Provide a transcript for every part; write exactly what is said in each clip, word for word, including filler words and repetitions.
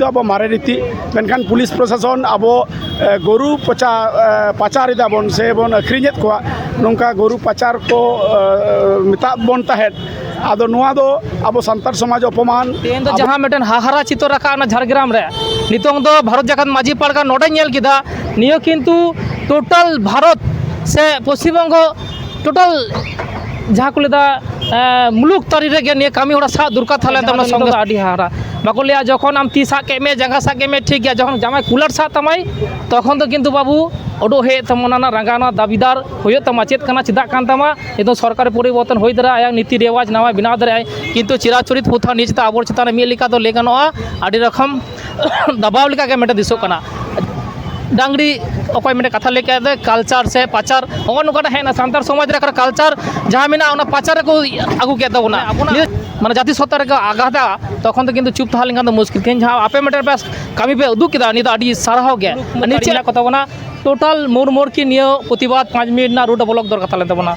ᱫᱚ ᱟᱵᱚ ᱢᱟᱨᱮ ᱨᱤᱛᱤ, ᱢᱮᱱᱠᱷᱟᱱ ᱯᱩᱞᱤᱥ ᱯᱨᱚᱥᱟᱥᱚᱱ ᱟᱵᱚ, ᱮ, ᱜᱚᱨᱩ ᱯᱚᱪᱟ-, ᱮ, ᱯᱟᱪᱟᱨ ᱮᱫᱟ ᱵᱚᱱ ᱥᱮ ᱵᱚᱱ ᱟᱹᱠᱷᱨᱤᱧᱮᱫ ᱠᱚᱣᱟ, ᱱᱚᱝᱠᱟ ᱜᱚᱨᱩ ᱯᱟᱪᱟᱨ ᱠᱚ, ᱮ, ᱢᱮᱛᱟᱜ ᱵᱚᱱ ᱛᱟᱦᱮᱸᱫ᱾ ᱟᱫᱚ ᱱᱚᱣᱟ ᱫᱚ ᱟᱵᱚ ᱥᱟᱱᱛᱟᱲ ᱥᱚᱢᱟᱡᱽ ᱚᱯᱚᱢᱟᱱ᱾ ᱛᱮᱦᱮᱧ ᱫᱚ ᱟᱵᱚ ᱡᱟᱦᱟᱸ ᱢᱤᱫᱴᱮᱱ ᱦᱟᱦᱟᱲᱟ ᱪᱤᱛᱟᱹᱨ ᱨᱟᱠᱟᱵ ᱮᱱᱟ ᱡᱷᱟᱲᱜᱨᱟᱢ ᱨᱮ, ᱱᱤᱛᱚᱝ ᱫᱚ ᱵᱷᱟᱨᱚᱛ ᱡᱟᱠᱟᱛ ᱢᱟᱹᱡᱷᱤ ᱯᱟᱨᱜᱟᱱᱟ ᱱᱚᱰᱮ ᱧᱮᱞ ᱠᱮᱫᱟ, ᱱᱤᱭᱟᱹ ᱠᱤᱱᱛᱩ total ᱵᱷᱟᱨᱚᱛ ᱥᱮ ᱯᱚᱥᱪᱤᱢ ᱵᱚᱝᱜᱚ total ᱡᱟᱦᱟᱸ ᱠᱚ ᱞᱟᱹᱭᱫᱟ, ᱮ, ᱢᱩᱞᱩᱠ ᱛᱟᱹᱨᱤ ᱨᱮᱜᱮ ᱱᱤᱭᱟᱹ ᱠᱟᱹᱢᱤ ᱦᱚᱨᱟ ᱥᱟᱵ ᱫᱚᱨᱠᱟᱨ ᱛᱟᱦᱮᱸ ᱞᱮᱱ ᱡᱟᱦᱟᱸ ᱛᱟᱵᱚᱱᱟ᱾ ᱫᱚ ᱥᱚᱝᱜᱮ ᱱᱤᱛᱚᱜ ᱫᱚ ᱟᱹᱰᱤ ᱦᱟᱦᱟᱲᱟ᱾ ᱵᱟᱠᱚ ᱞᱟᱹᱭᱟ, ᱡᱚᱠᱷᱚᱱ ᱟᱢ ᱛᱤ ᱥᱟᱵ ᱠᱮᱫ ᱢᱮ, ᱡᱟᱸᱜᱟ ᱥᱟᱵ ᱠᱮᱫ ᱢᱮ, ᱴᱷᱤᱠ ᱜᱮᱭᱟ, ᱡᱚᱠᱷᱚᱱ ᱡᱟᱢᱟᱭ ᱠᱩᱞᱟᱹᱴ ᱥᱟᱵ ᱛᱟᱢᱟᱭ, ᱛᱚᱠᱷᱚᱱ ᱫᱚ ᱠᱤᱱᱛᱩ ᱵᱟᱹᱵᱩ ᱩᱰᱩᱠ ᱦᱮᱡ ᱛᱟᱵᱚᱱᱟ, ᱚᱱᱟ ᱨᱟᱸᱜᱟᱣᱱᱟ ᱫᱟᱹᱵᱤᱫᱟᱨ ᱦᱩᱭᱩᱜ ᱛᱟᱢᱟ᱾ ᱪᱮᱫ ᱠᱟᱱᱟ, ᱪᱮᱫᱟᱜ ᱠᱟᱱ ᱛᱟᱢᱟ? ᱱᱤᱛᱚᱝ ᱥᱚᱨᱠᱟᱨ ᱯᱚᱨᱤᱵᱚᱨᱛᱚᱱ ᱦᱩᱭ ᱫᱟᱲᱮᱭᱟᱜᱼᱟ, ᱟᱭᱟᱜ ᱱᱤᱛᱤ ᱨᱮᱣᱟᱡᱽ ᱱᱟᱣᱟ ᱵᱮᱱᱟᱣ ᱫᱟᱲᱮᱭᱟᱜᱼᱟᱭ, ᱠᱤᱱᱛᱩ ᱪᱤᱨᱟᱪᱚᱨᱤᱛ ᱯᱨᱚᱛᱷᱟ ᱱᱤᱭᱟᱹ ᱪᱮᱛᱟᱱ, ᱟᱵᱚ ᱪᱮᱛᱟᱱ ᱨᱮ ᱢᱤᱫ ᱞᱮᱠᱟ ᱫᱚ ᱞᱟᱹᱭ ᱜᱟᱱᱚᱜᱼᱟ, ᱟᱹᱰᱤ ᱨᱚᱠᱚᱢ ᱫᱟᱵᱟᱣ ᱞᱮᱠᱟ ᱜᱮ ᱢᱤᱫᱴᱮᱱ ᱫᱤᱥᱚᱜ ᱠᱟᱱᱟ᱾ ᱰᱟᱝᱨᱤ ᱚᱠᱚᱭ ᱢᱤᱫᱴᱮᱱ ᱠᱟᱛᱷᱟ ᱞᱟᱹᱭ ᱠᱮᱫ ᱫᱚ, culture ᱥᱮ ᱯᱟᱪᱟᱨ, ᱱᱚᱜᱼᱚ ᱱᱚᱝᱠᱟᱱᱟᱜ ᱦᱮᱡ ᱮᱱᱟ᱾ ᱥᱟᱱᱛᱟᱲ ᱥᱚᱢᱟᱡᱽ ᱨᱮ culture ᱡᱟᱦᱟᱸ ᱢᱮᱱᱟᱜᱼᱟ, ᱚᱱᱟ ᱯᱟᱪᱟᱨ ᱨᱮᱠᱚ ᱟᱹᱜᱩ ᱠᱮᱫ ᱛᱟᱵᱚᱱᱟ᱾ ᱟᱵᱚᱱᱟᱜ ᱱᱤᱭᱟᱹ ᱢᱟᱱᱮ ᱡᱟᱹᱛᱤ ᱥᱚᱛᱛᱟ ᱨᱮᱠᱚ ᱟᱜᱷᱟᱛᱟ, ᱛᱚᱠᱷᱚᱱ ᱫᱚ ᱠᱤᱱᱛᱩ ᱪᱩᱯ ᱛᱟᱦᱮᱸ ᱞᱮᱱᱠᱷᱟᱱ ᱫᱚ ᱢᱩᱥᱠᱤᱞ᱾ ᱛᱮᱦᱮᱧ ᱡᱟᱦᱟᱸ ᱟᱯᱮ ᱢᱤᱫᱴᱮᱱ ᱯᱮ ᱠᱟᱹᱢᱤ ᱯᱮ ᱩᱫᱩᱜ ᱠᱮᱫᱟ, ᱱᱤᱭᱟᱹ ᱫᱚ ᱟᱹᱰᱤ ᱥᱟᱨᱦᱟᱣ ᱜᱮ᱾ ᱱᱤᱭᱟᱹ ᱪᱮᱫ ᱠᱚ ᱛᱟᱵᱚᱱᱟ, total ᱢᱳᱲ ᱢᱳᱲ ᱠᱤ ᱱᱤᱭᱟᱹ ᱯᱨᱚᱛᱤᱵᱟᱫ ᱯᱟᱸᱪ ᱢᱤᱱᱤᱴ ᱨᱮᱱᱟᱜ road block ᱫᱚᱨᱠᱟᱨ ᱛᱟᱦᱮᱸ ᱞᱮᱱ ᱛᱟᱵᱚᱱᱟ᱾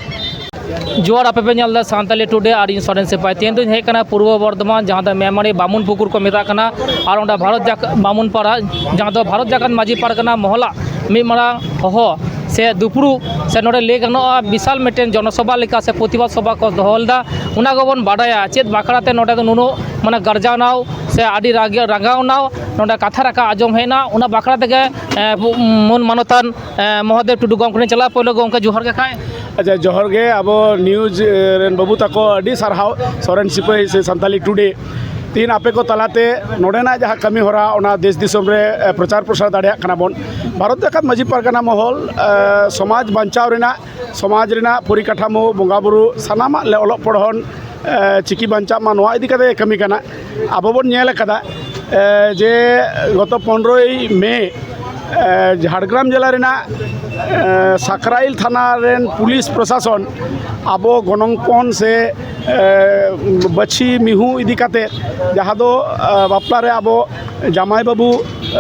ᱡᱚᱦᱟᱨ, ᱟᱯᱮ ᱯᱮ ᱧᱮᱞ ᱮᱫᱟ ᱥᱟᱱᱛᱟᱞᱤ ᱴᱩᱰᱮ ᱟᱨ ᱤᱧ ᱥᱚᱨᱮᱱ ᱥᱮᱯᱟᱭ᱾ ᱛᱮᱦᱮᱧ ᱫᱚᱧ ᱦᱮᱡ ᱟᱠᱟᱱᱟ ᱯᱩᱨᱵᱚ ᱵᱚᱨᱫᱷᱚᱢᱟᱱ, ᱡᱟᱦᱟᱸ ᱫᱚ ᱢᱮᱢᱟᱨᱤ ᱵᱟᱢᱩᱱ ᱯᱩᱠᱩᱨ ᱠᱚ ᱢᱮᱛᱟᱜ ᱠᱟᱱᱟ, ᱟᱨ ᱚᱸᱰᱮ ᱵᱷᱟᱨᱚᱛ ᱡᱟᱠ-, ᱵᱟᱢᱩᱱ ᱯᱟᱲᱟ, ᱡᱟᱦᱟᱸ ᱫᱚ ᱵᱷᱟᱨᱚᱛ ᱡᱟᱠᱟᱛ ᱢᱟᱹᱡᱷᱤ ᱯᱟᱨᱜᱟᱱᱟ ᱢᱚᱦᱚᱞᱟᱜ ᱢᱤᱫ ᱢᱟᱨᱟᱝ ᱦᱚᱦᱚ ᱥᱮ ᱫᱩᱯᱲᱩᱵ ᱥᱮ ᱱᱚᱰᱮ ᱞᱟᱹᱭ ᱜᱟᱱᱚᱜᱼᱟ ᱵᱤᱥᱟᱞ ᱢᱤᱫᱴᱮᱱ ᱡᱚᱱᱚᱥᱚᱵᱷᱟ ᱞᱮᱠᱟ ᱥᱮ ᱯᱨᱚᱛᱤᱵᱟᱫ ᱥᱚᱵᱷᱟ ᱠᱚ ᱫᱚᱦᱚ ᱞᱮᱫᱟ᱾ ᱚᱱᱟ ᱜᱮᱵᱚᱱ ᱵᱟᱰᱟᱭᱟ ᱪᱮᱫ ᱵᱟᱠᱷᱨᱟ ᱛᱮ ᱱᱚᱰᱮ ᱫᱚ ᱱᱩᱱᱟᱹᱜ ᱢᱟᱱᱮ ᱜᱟᱨᱡᱟᱣᱱᱟᱣ ᱥᱮ ᱟᱹᱰᱤ ᱨᱟᱜᱮ-, ᱨᱟᱸᱜᱟᱣᱱᱟᱣ ᱱᱚᱰᱮ ᱠᱟᱛᱷᱟ ᱨᱟᱠᱟᱵ ᱟᱸᱡᱚᱢ ᱦᱮᱡ ᱮᱱᱟ᱾ ᱚᱱᱟ ᱵᱟᱠᱷᱨᱟ ᱛᱮᱜᱮ, ᱮ, ᱢᱟᱹᱱ ᱢᱟᱱᱚᱛᱟᱱ, ᱮ, ᱢᱚᱦᱚᱫᱮᱵ ᱴᱩᱰᱩ ᱜᱚᱢᱠᱮ ᱴᱷᱮᱱ ᱪᱟᱞᱟᱜ᱾ ᱯᱳᱭᱞᱳ ᱜᱚᱢᱠᱮ ᱡᱚᱦᱟᱨ ᱜᱮ ᱠᱷᱟᱡ᱾ ᱟᱪᱪᱷᱟ, ᱡᱚᱦᱟᱨ ᱜᱮ᱾ ᱟᱵᱚ news, ᱮ, ᱨᱮᱱ ᱵᱟᱹᱵᱩ ᱛᱟᱠᱚ ᱟᱹᱰᱤ ᱥᱟᱨᱦᱟᱣ, ᱥᱚᱨᱮᱱ ᱥᱤᱯᱟᱹᱦᱤ ᱥᱮ ᱥᱟᱱᱛᱟᱞᱤ ᱴᱩᱰᱮ᱾ ᱛᱤᱦᱤᱧ ᱟᱯᱮ ᱠᱚ ᱛᱟᱞᱟᱛᱮ ᱱᱚᱰᱮᱱᱟᱜ ᱡᱟᱦᱟᱸ ᱠᱟᱹᱢᱤ ᱦᱚᱨᱟ, ᱚᱱᱟ ᱫᱮᱥ ᱫᱤᱥᱚᱢ ᱨᱮ, ᱮ, ᱯᱨᱚᱪᱟᱨ ᱯᱨᱚᱥᱟᱨ ᱫᱟᱲᱮᱭᱟᱜ ᱠᱟᱱᱟ ᱵᱚᱱ᱾ ᱵᱷᱟᱨᱚᱛ ᱡᱟᱠᱟᱛ ᱢᱟᱹᱡᱷᱤ ᱯᱟᱨᱜᱟᱱᱟ ᱢᱚᱦᱚᱞ, ᱮ, ᱥᱚᱢᱟᱡᱽ ᱵᱟᱧᱪᱟᱣ ᱨᱮᱱᱟᱜ, ᱥᱚᱢᱟᱡᱽ ᱨᱮᱱᱟᱜ ᱯᱚᱨᱤᱠᱟᱴᱷᱟᱢᱳ, ᱵᱚᱸᱜᱟ ᱵᱩᱨᱩ, ᱥᱟᱱᱟᱢᱟᱜ ᱞᱮ ᱚᱞᱚᱜ ᱯᱚᱲᱦᱚᱱ, ᱮ, ᱪᱤᱠᱤ ᱵᱟᱧᱪᱟᱜ ᱢᱟ, ᱱᱚᱣᱟ ᱤᱫᱤ ᱠᱟᱛᱮ ᱠᱟᱹᱢᱤ ᱠᱟᱱᱟ᱾ ᱟᱵᱚ ᱵᱚᱱ ᱧᱮᱞ ᱟᱠᱟᱫᱟ, ᱮ, ᱡᱮ ᱜᱚᱛᱚ ᱯᱚᱱᱨᱚᱭ ᱢᱮ, ᱮ, ᱡᱷᱟᱲᱜᱨᱟᱢ ᱡᱮᱞᱟ ᱨᱮᱱᱟᱜ, ᱮ, ᱥᱟᱠᱨᱟᱭᱤᱞ ᱛᱷᱟᱱᱟ ᱨᱮᱱ ᱯᱩᱞᱤᱥ ᱯᱨᱚᱥᱟᱥᱚᱱ ᱟᱵᱚ ᱜᱚᱱᱚᱝ ᱯᱚᱱ ᱥᱮ, ᱮ, ᱵᱟᱹᱪᱷᱤ ᱢᱤᱦᱩ ᱤᱫᱤ ᱠᱟᱛᱮ, ᱡᱟᱦᱟᱸ ᱫᱚ, ᱮ, ᱵᱟᱯᱞᱟ ᱨᱮ ᱟᱵᱚ ᱡᱟᱢᱟᱭ ᱵᱟᱹᱵᱩ,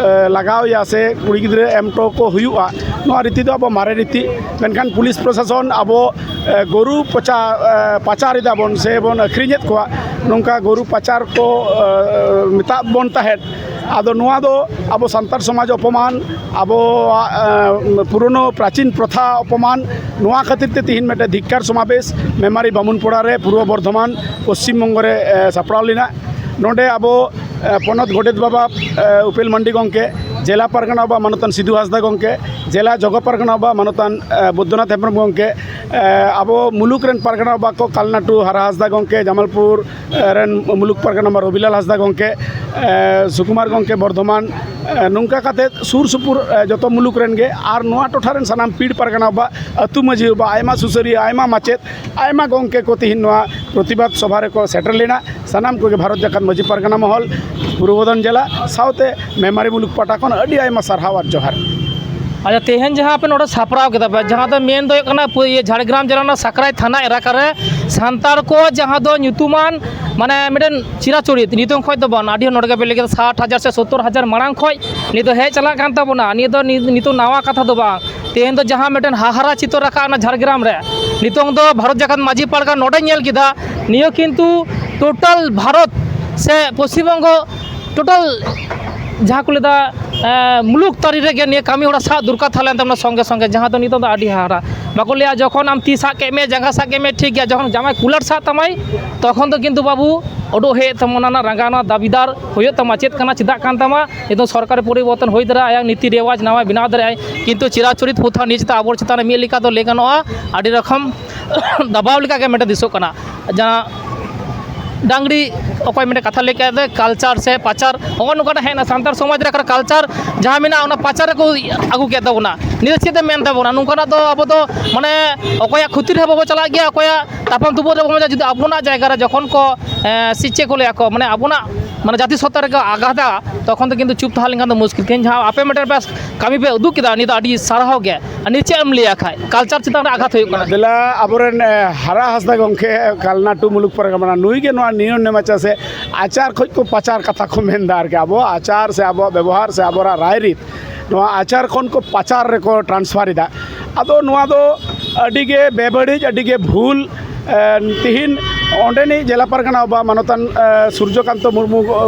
ᱮ, ᱞᱟᱜᱟᱣ ᱮᱭᱟ ᱥᱮ ᱠᱩᱲᱤ ᱜᱤᱫᱽᱨᱟᱹ ᱮᱢ ᱦᱚᱴᱚ ᱠᱚ ᱦᱩᱭᱩᱜᱼᱟ, ᱱᱚᱣᱟ ᱨᱤᱛᱤ ᱫᱚ ᱟᱵᱚ ᱢᱟᱨᱮ ᱨᱤᱛᱤ᱾ ᱢᱮᱱᱠᱷᱟᱱ ᱯᱩᱞᱤᱥ ᱯᱨᱚᱥᱟᱥᱚᱱ ᱟᱵᱚ, ᱮ, ᱜᱚᱨᱩ ᱯᱚᱪᱟ-, ᱮ, ᱯᱟᱪᱟᱨ ᱮᱫᱟ ᱵᱚᱱ ᱥᱮ ᱵᱚᱱ ᱟᱹᱠᱷᱨᱤᱧᱮᱫ ᱠᱚᱣᱟ, ᱱᱚᱝᱠᱟ ᱜᱚᱨᱩ ᱯᱟᱪᱟᱨ ᱠᱚ, ᱮ, ᱢᱮᱛᱟᱜ ᱵᱚᱱ ᱛᱟᱦᱮᱸᱫ᱾ ᱟᱫᱚ ᱱᱚᱣᱟ ᱫᱚ ᱟᱵᱚ ᱥᱟᱱᱛᱟᱲ ᱥᱚᱢᱟᱡᱽ ᱚᱯᱚᱢᱟᱱ, ᱟᱵᱚᱣᱟᱜ ᱯᱩᱨᱚᱱᱳ ᱯᱨᱟᱪᱤᱱ ᱯᱨᱚᱛᱷᱟ ᱚᱯᱚᱢᱟᱱ᱾ ᱱᱚᱣᱟ ᱠᱷᱟᱹᱛᱤᱨ ᱛᱮ ᱛᱤᱦᱤᱧ ᱢᱤᱫᱴᱮᱱ ᱫᱷᱤᱠᱠᱟᱨ ᱥᱚᱢᱟᱵᱮᱥ ᱢᱮᱢᱟᱨᱤ ᱵᱟᱢᱩᱱᱯᱚᱲᱟ ᱨᱮ, ᱯᱩᱨᱵᱚ ᱵᱚᱨᱫᱷᱚᱢᱟᱱ, ᱯᱚᱥᱪᱤᱢ ᱵᱚᱝᱜᱚ ᱨᱮ ᱥᱟᱯᱲᱟᱣ ᱞᱮᱱᱟ᱾ ᱱᱚᱰᱮ ᱟᱵᱚ ᱯᱚᱱᱚᱛ ᱜᱚᱰᱮᱛ ᱵᱟᱵᱟ ᱩᱯᱮᱞ ᱢᱟᱱᱰᱤ ᱜᱚᱢᱠᱮ, ᱡᱮᱞᱟ ᱯᱟᱨᱜᱟᱱᱟ ᱵᱟᱵᱟ ᱢᱟᱱᱚᱛᱟᱱ ᱥᱤᱫᱷᱩ ᱦᱟᱸᱥᱫᱟ ᱜᱚᱢᱠᱮ, ᱡᱮᱞᱟ ᱡᱚᱜᱚ ᱯᱟᱨᱜᱟᱱᱟ ᱵᱟᱵᱟ ᱢᱟᱱᱚᱛᱟᱱ ᱵᱳᱫᱽᱫᱚᱱᱟᱛᱷ ᱦᱮᱢᱵᱨᱚᱢ ᱜᱚᱢᱠᱮ, ᱟᱵᱚ ᱢᱩᱞᱩᱠ ᱨᱮᱱ ᱯᱟᱨᱜᱟᱱᱟ ᱵᱟᱵᱟ ᱠᱚ ᱠᱟᱞᱱᱟᱴᱩ ᱦᱟᱨᱟ ᱦᱟᱸᱥᱫᱟ ᱜᱚᱢᱠᱮ, ᱡᱟᱢᱟᱞᱯᱩᱨ ᱨᱮᱱ ᱢᱩᱞᱩᱠ ᱯᱟᱨᱜᱟᱱᱟ ᱵᱟᱵᱟ ᱨᱚᱵᱤᱞᱟᱞ ᱦᱟᱸᱥᱫᱟ ᱜᱚᱢᱠᱮ, ᱥᱩᱠᱩᱢᱟᱨ ᱜᱚᱢᱠᱮ ᱵᱚᱨᱫᱷᱚᱢᱟᱱ, ᱱᱚᱝᱠᱟ ᱠᱟᱛᱮ ᱥᱩᱨ ᱥᱩᱯᱩᱨ ᱡᱚᱛᱚ ᱢᱩᱞᱩᱠ ᱨᱮᱱ ᱜᱮ ᱟᱨ ᱱᱚᱣᱟ ᱴᱚᱴᱷᱟ ᱨᱮᱱ ᱥᱟᱱᱟᱢ ᱯᱤᱲ ᱯᱟᱨᱜᱟᱱᱟ ᱵᱟᱵᱟ, ᱟᱹᱛᱩ ᱢᱟᱹᱡᱷᱤ ᱵᱟᱵᱟ, ᱟᱭᱢᱟ ᱥᱩᱥᱟᱹᱨᱤᱭᱟᱹ, ᱟᱭᱢᱟ ᱢᱟᱪᱮᱫ, ᱟᱭᱢᱟ ᱜᱚᱢᱠᱮ ᱠᱚ ᱛᱤᱦᱤᱧ ᱱᱚᱣᱟ ᱯᱨᱚᱛᱤᱵᱟᱫᱽ ᱥᱚᱵᱷᱟ ᱨᱮᱠᱚ ᱥᱮᱴᱮᱨ ᱞᱮᱱᱟ᱾ ᱥᱟᱱᱟᱢ ᱠᱚᱜᱮ ᱵᱷᱟᱨᱚᱛ ᱡᱟᱠᱟᱛ ᱢᱟᱹᱡᱷᱤ ᱯᱟᱨᱜᱟᱱᱟ ᱢᱚᱦᱚᱞ, ᱯᱩᱨᱵᱚ ᱵᱚᱨᱫᱷᱚᱢᱟᱱ ᱡᱮᱞᱟ ᱥᱟᱶᱛᱮ ᱢᱮᱢᱟᱨᱤ ᱢᱩᱞᱩᱠ ᱯᱟᱦᱴᱟ ᱠᱷᱚᱱ ᱟᱹᱰᱤ ᱟᱭᱢᱟ ᱥᱟᱨᱦᱟᱣ ᱟᱨ ᱡᱚᱦᱟᱨ᱾ ᱟᱪᱪᱷᱟ, ᱛᱮᱦᱮᱧ ᱡᱟᱦᱟᱸ ᱯᱮ ᱱᱚᱰᱮ ᱥᱟᱯᱲᱟᱣ ᱠᱮᱫᱟ ᱯᱮ, ᱡᱟᱦᱟᱸ ᱫᱚ ᱢᱮᱱ ᱫᱚ ᱦᱩᱭᱩᱜ ᱠᱟᱱᱟ ᱯᱩ-, ᱤᱭᱟᱹ ᱡᱷᱟᱲᱜᱨᱟᱢ ᱡᱮᱞᱟ ᱨᱮᱱᱟᱜ ᱥᱟᱠᱨᱟᱭ ᱛᱷᱟᱱᱟ ᱮᱞᱟᱠᱟ ᱨᱮ ᱥᱟᱱᱛᱟᱲ ᱠᱚ ᱡᱟᱦᱟᱸ ᱫᱚ ᱧᱩᱛᱩᱢᱟᱱ, ᱢᱟᱱᱮ, ᱢᱤᱫᱴᱮᱱ ᱪᱤᱨᱟᱪᱚᱨᱤᱛ, ᱱᱤᱛᱚᱝ ᱠᱷᱚᱱ ᱫᱚ ᱵᱟᱝ, ᱟᱹᱰᱤ ᱦᱚᱲ ᱱᱚᱰᱮ ᱜᱮ ᱯᱮ ᱞᱟᱹᱭ ᱠᱮᱫᱟ, ᱥᱟᱴ ᱦᱟᱡᱟᱨ ᱥᱮ ᱥᱳᱛᱛᱳᱨ ᱦᱟᱡᱟᱨ ᱢᱟᱲᱟᱝ ᱠᱷᱚᱱ ᱱᱤᱛ ᱫᱚ ᱦᱮᱡ ᱪᱟᱞᱟᱜ ᱠᱟᱱ ᱛᱟᱵᱚᱱᱟ᱾ ᱱᱤᱭᱟᱹ ᱫᱚ ᱱᱤ-, ᱱᱤᱛᱚᱜ ᱱᱟᱣᱟ ᱠᱟᱛᱷᱟ ᱫᱚ ᱵᱟᱝ᱾ ᱛᱮᱦᱮᱧ ᱫᱚ ᱡᱟᱦᱟᱸ ᱢᱤᱫᱴᱮᱱ ᱦᱟᱦᱟᱲᱟ ᱪᱤᱛᱟᱹᱨ ᱨᱟᱠᱟᱵ ᱮᱱᱟ ᱡᱷᱟᱲᱜᱨᱟᱢ ᱨᱮ, ᱱᱤᱛᱚᱝ ᱫᱚ ᱵᱷᱟᱨᱚᱛ ᱡᱟᱠᱟᱛ ᱢᱟᱹᱡᱷᱤ ᱯᱟᱨᱜᱟᱱᱟ ᱱᱚᱰᱮ ᱧᱮᱞ ᱠᱮᱫᱟ, ᱱᱤᱭᱟᱹ ᱠᱤᱱᱛᱩ ᱴᱳᱴᱟᱞ ᱵᱷᱟᱨᱚᱛ ᱥᱮ ᱯᱚᱥᱪᱤᱢ ᱵᱚᱝᱜᱚ ᱴᱳᱴᱟᱞ ᱡᱟᱦᱟᱸ ᱠᱚ ᱞᱟᱹᱭᱫᱟ, ᱮ, ᱢᱩᱞᱩᱠ ᱛᱟᱹᱨᱤ ᱨᱮᱜᱮ ᱱᱤᱭᱟᱹ ᱠᱟᱹᱢᱤ ᱦᱚᱨᱟ ᱥᱟᱵ ᱫᱚᱨᱠᱟᱨ ᱛᱟᱦᱮᱸ ᱞᱮᱱ ᱛᱟᱵᱚᱱᱟ ᱥᱚᱸᱜᱮ ᱥᱚᱸᱜᱮ, ᱡᱟᱦᱟᱸ ᱫᱚ ᱱᱤᱛᱚᱝ ᱫᱚ ᱟᱹᱰᱤ ᱦᱟᱦᱟᱲᱟ᱾ ᱵᱟᱠᱚ ᱞᱟᱹᱭᱟ, ᱡᱚᱠᱷᱚᱱ ᱟᱢ ᱛᱤ ᱥᱟᱵ ᱠᱮᱫ ᱢᱮ, ᱡᱟᱸᱜᱟ ᱥᱟᱵ ᱠᱮᱫ ᱢᱮ, ᱴᱷᱤᱠ ᱜᱮᱭᱟ, ᱡᱚᱠᱷᱚᱱ ᱡᱟᱶᱟᱭ ᱠᱩᱞᱟᱹᱴ ᱥᱟᱵ ᱛᱟᱢᱟᱭ, ᱛᱚᱠᱷᱚᱱ ᱫᱚ ᱠᱤᱱᱛᱩ ᱵᱟᱹᱵᱩ ᱩᱰᱩᱠ ᱦᱮᱡ ᱛᱟᱢᱟ, ᱚᱱᱟ ᱨᱮᱱᱟᱜ ᱨᱟᱸᱜᱟᱣᱱᱟ ᱫᱟᱹᱵᱤᱫᱟᱨ ᱦᱩᱭᱩᱜ ᱛᱟᱢᱟ, ᱪᱮᱫ ᱠᱟᱱᱟ, ᱪᱮᱫᱟᱜ ᱠᱟᱱ ᱛᱟᱢᱟ᱾ ᱱᱤᱛᱚᱝ ᱥᱚᱨᱠᱟᱨ ᱯᱚᱨᱤᱵᱚᱨᱛᱚᱱ ᱦᱩᱭ ᱫᱟᱲᱮᱭᱟᱜᱼᱟ, ᱟᱭᱟᱜ ᱱᱤᱛᱤ ᱨᱮᱣᱟᱡᱽ ᱱᱟᱣᱟᱭ ᱵᱮᱱᱟᱣ ᱫᱟᱲᱮᱭᱟᱜᱼᱟᱭ, ᱠᱤᱱᱛᱩ ᱪᱤᱨᱟᱪᱚᱨᱤᱛ ᱯᱨᱚᱛᱷᱟ ᱱᱤᱭᱟᱹ ᱪᱮᱛᱟᱱ ᱟᱵᱚ ᱪᱮᱛᱟᱱ ᱨᱮ ᱢᱤᱫ ᱞᱮᱠᱟ ᱫᱚ ᱞᱟᱹᱭ ᱜᱟᱱᱚᱜᱼᱟ, ᱟᱹᱰᱤ ᱨᱚᱠᱚᱢ ᱫᱟᱵᱟᱣ ᱞᱮᱠᱟ ᱜᱮ ᱢᱤᱫᱴᱮᱱ ᱫᱤᱥᱚᱜ ᱠᱟᱱᱟ᱾ ᱡᱟᱦᱟᱸ ᱰᱟᱝᱨᱤ ᱚᱠᱚᱭ ᱢᱤᱫᱴᱮᱱ ᱠᱟᱛᱷᱟ ᱞᱟᱹᱭ ᱠᱮᱫ ᱫᱚ, ᱠᱟᱞᱪᱟᱨ ᱥᱮ ᱯᱟᱪᱟᱨ, ᱦᱚᱸᱜᱼᱚ ᱱᱚᱝᱠᱟᱱᱟᱜ ᱦᱮᱡ ᱮᱱᱟ᱾ ᱥᱟᱱᱛᱟᱲ ᱥᱚᱢᱟᱡᱽ ᱨᱮ ᱠᱟᱞᱪᱟᱨ ᱡᱟᱦᱟᱸ ᱢᱮᱱᱟᱜᱼᱟ, ᱚᱱᱟ ᱯᱟᱪᱟᱨ ᱨᱮᱠᱚ ᱟᱹᱜᱩ ᱠᱮᱫ ᱛᱟᱵᱚᱱᱟ᱾ ᱱᱤᱭᱟᱹ ᱪᱮᱫ ᱮᱢ ᱢᱮᱱ ᱛᱟᱵᱚᱱᱟ? ᱱᱚᱝᱠᱟᱱᱟᱜ ᱫᱚ ᱟᱵᱚ ᱫᱚ, ᱢᱟᱱᱮ, ᱚᱠᱚᱭᱟᱜ ᱠᱷᱚᱛᱤ ᱨᱮᱦᱚᱸ ᱵᱟᱵᱚ ᱪᱟᱞᱟᱜ ᱜᱮᱭᱟ, ᱚᱠᱚᱭᱟᱜ ᱛᱟᱯᱟᱢ ᱛᱩᱯᱩᱫ ᱨᱮ ᱵᱟᱵᱚᱱ ᱪᱟᱞᱟᱜᱼᱟ᱾ ᱡᱩᱫᱤ ᱟᱵᱚᱱᱟᱜ ᱡᱟᱭᱜᱟ ᱨᱮ ᱡᱚᱠᱷᱚᱱ ᱠᱚ, ᱮᱸ, ᱥᱮ ᱪᱮᱫ ᱠᱚ ᱞᱟᱹᱭᱟ ᱠᱚ, ᱢᱟᱱᱮ, ᱟᱵᱚᱱᱟᱜ, ᱢᱟᱱᱮ, ᱡᱟᱹᱛᱤ ᱥᱚᱛᱛᱟ ᱨᱮᱠᱚ ᱟᱜᱷᱟᱛᱟ, ᱛᱚᱠᱷᱚᱱ ᱫᱚ ᱠᱤᱱᱛᱩ ᱪᱩᱯ ᱛᱟᱦᱮᱸ ᱞᱮᱱᱠᱷᱟᱱ ᱫᱚ ᱢᱩᱥᱠᱤᱞ᱾ ᱛᱮᱦᱮᱧ ᱡᱟᱦᱟᱸ ᱟᱯᱮ ᱢᱤᱫᱴᱮᱱ ᱯᱮ ᱠᱟᱹᱢᱤ ᱯᱮ ᱩᱫᱩᱜ ᱠᱮᱫᱟ, ᱱᱤᱭᱟᱹ ᱫᱚ ᱟᱹᱰᱤ ᱥᱟᱨᱦᱟᱣ ᱜᱮ᱾ ᱟᱨ ᱱᱤᱭᱟᱹ ᱪᱮᱫ ᱮᱢ ᱞᱟᱹᱭᱟ ᱠᱷᱟᱡ, ᱠᱟᱞᱪᱟᱨ ᱪᱮᱛᱟᱱ ᱨᱮ ᱟᱜᱷᱟᱛ ᱦᱩᱭᱩᱜ ᱠᱟᱱᱟ? ᱫᱮᱞᱟ, ᱟᱵᱚᱨᱮᱱ, ᱮ, ᱦᱟᱨᱟ ᱦᱟᱸᱥᱫᱟ ᱜᱚᱢᱠᱮ, ᱠᱟᱞᱱᱟᱴᱩ ᱢᱩᱞᱩᱠ ᱯᱟᱨᱜᱟᱱᱟ, ᱱᱩᱭ ᱜᱮ ᱱᱚᱣᱟ ᱱᱤᱭᱚᱢ ᱱᱮᱢᱟᱪᱟᱨ ᱥᱮ ᱟᱪᱟᱨ ᱠᱷᱚᱡ ᱠᱚ ᱯᱟᱪᱟᱨ ᱠᱟᱛᱷᱟ ᱠᱚ ᱢᱮᱱᱫᱟ ᱟᱨᱠᱤ᱾ ᱟᱵᱚᱣᱟᱜ ᱟᱪᱟᱨ ᱥᱮ ᱟᱵᱚᱣᱟᱜ ᱵᱮᱵᱚᱦᱟᱨ ᱥᱮ ᱟᱵᱚᱣᱟᱜ ᱨᱟᱭᱨᱤᱛ, ᱱᱚᱣᱟ ᱟᱪᱟᱨ ᱠᱷᱚᱱ ᱠᱚ ᱯᱟᱪᱟᱨ ᱨᱮᱠᱚ transfer ᱮᱫᱟ᱾ ᱟᱫᱚ ᱱᱚᱣᱟ ᱫᱚ ᱟᱹᱰᱤ ᱜᱮ ᱵᱮᱵᱟᱹᱲᱤᱡ, ᱟᱹᱰᱤ ᱜᱮ ᱵᱷᱩᱞ᱾ ᱮ, ᱛᱤᱦᱤᱧ ᱚᱸᱰᱮᱱᱤᱡ ᱡᱮᱞᱟ ᱯᱟᱨᱜᱟᱱᱟ ᱵᱟᱵᱟ ᱢᱟᱱᱚᱛᱟᱱ ᱮ, ᱥᱩᱨᱡᱚᱠᱟᱱᱛᱚ ᱢᱩᱨᱢᱩ,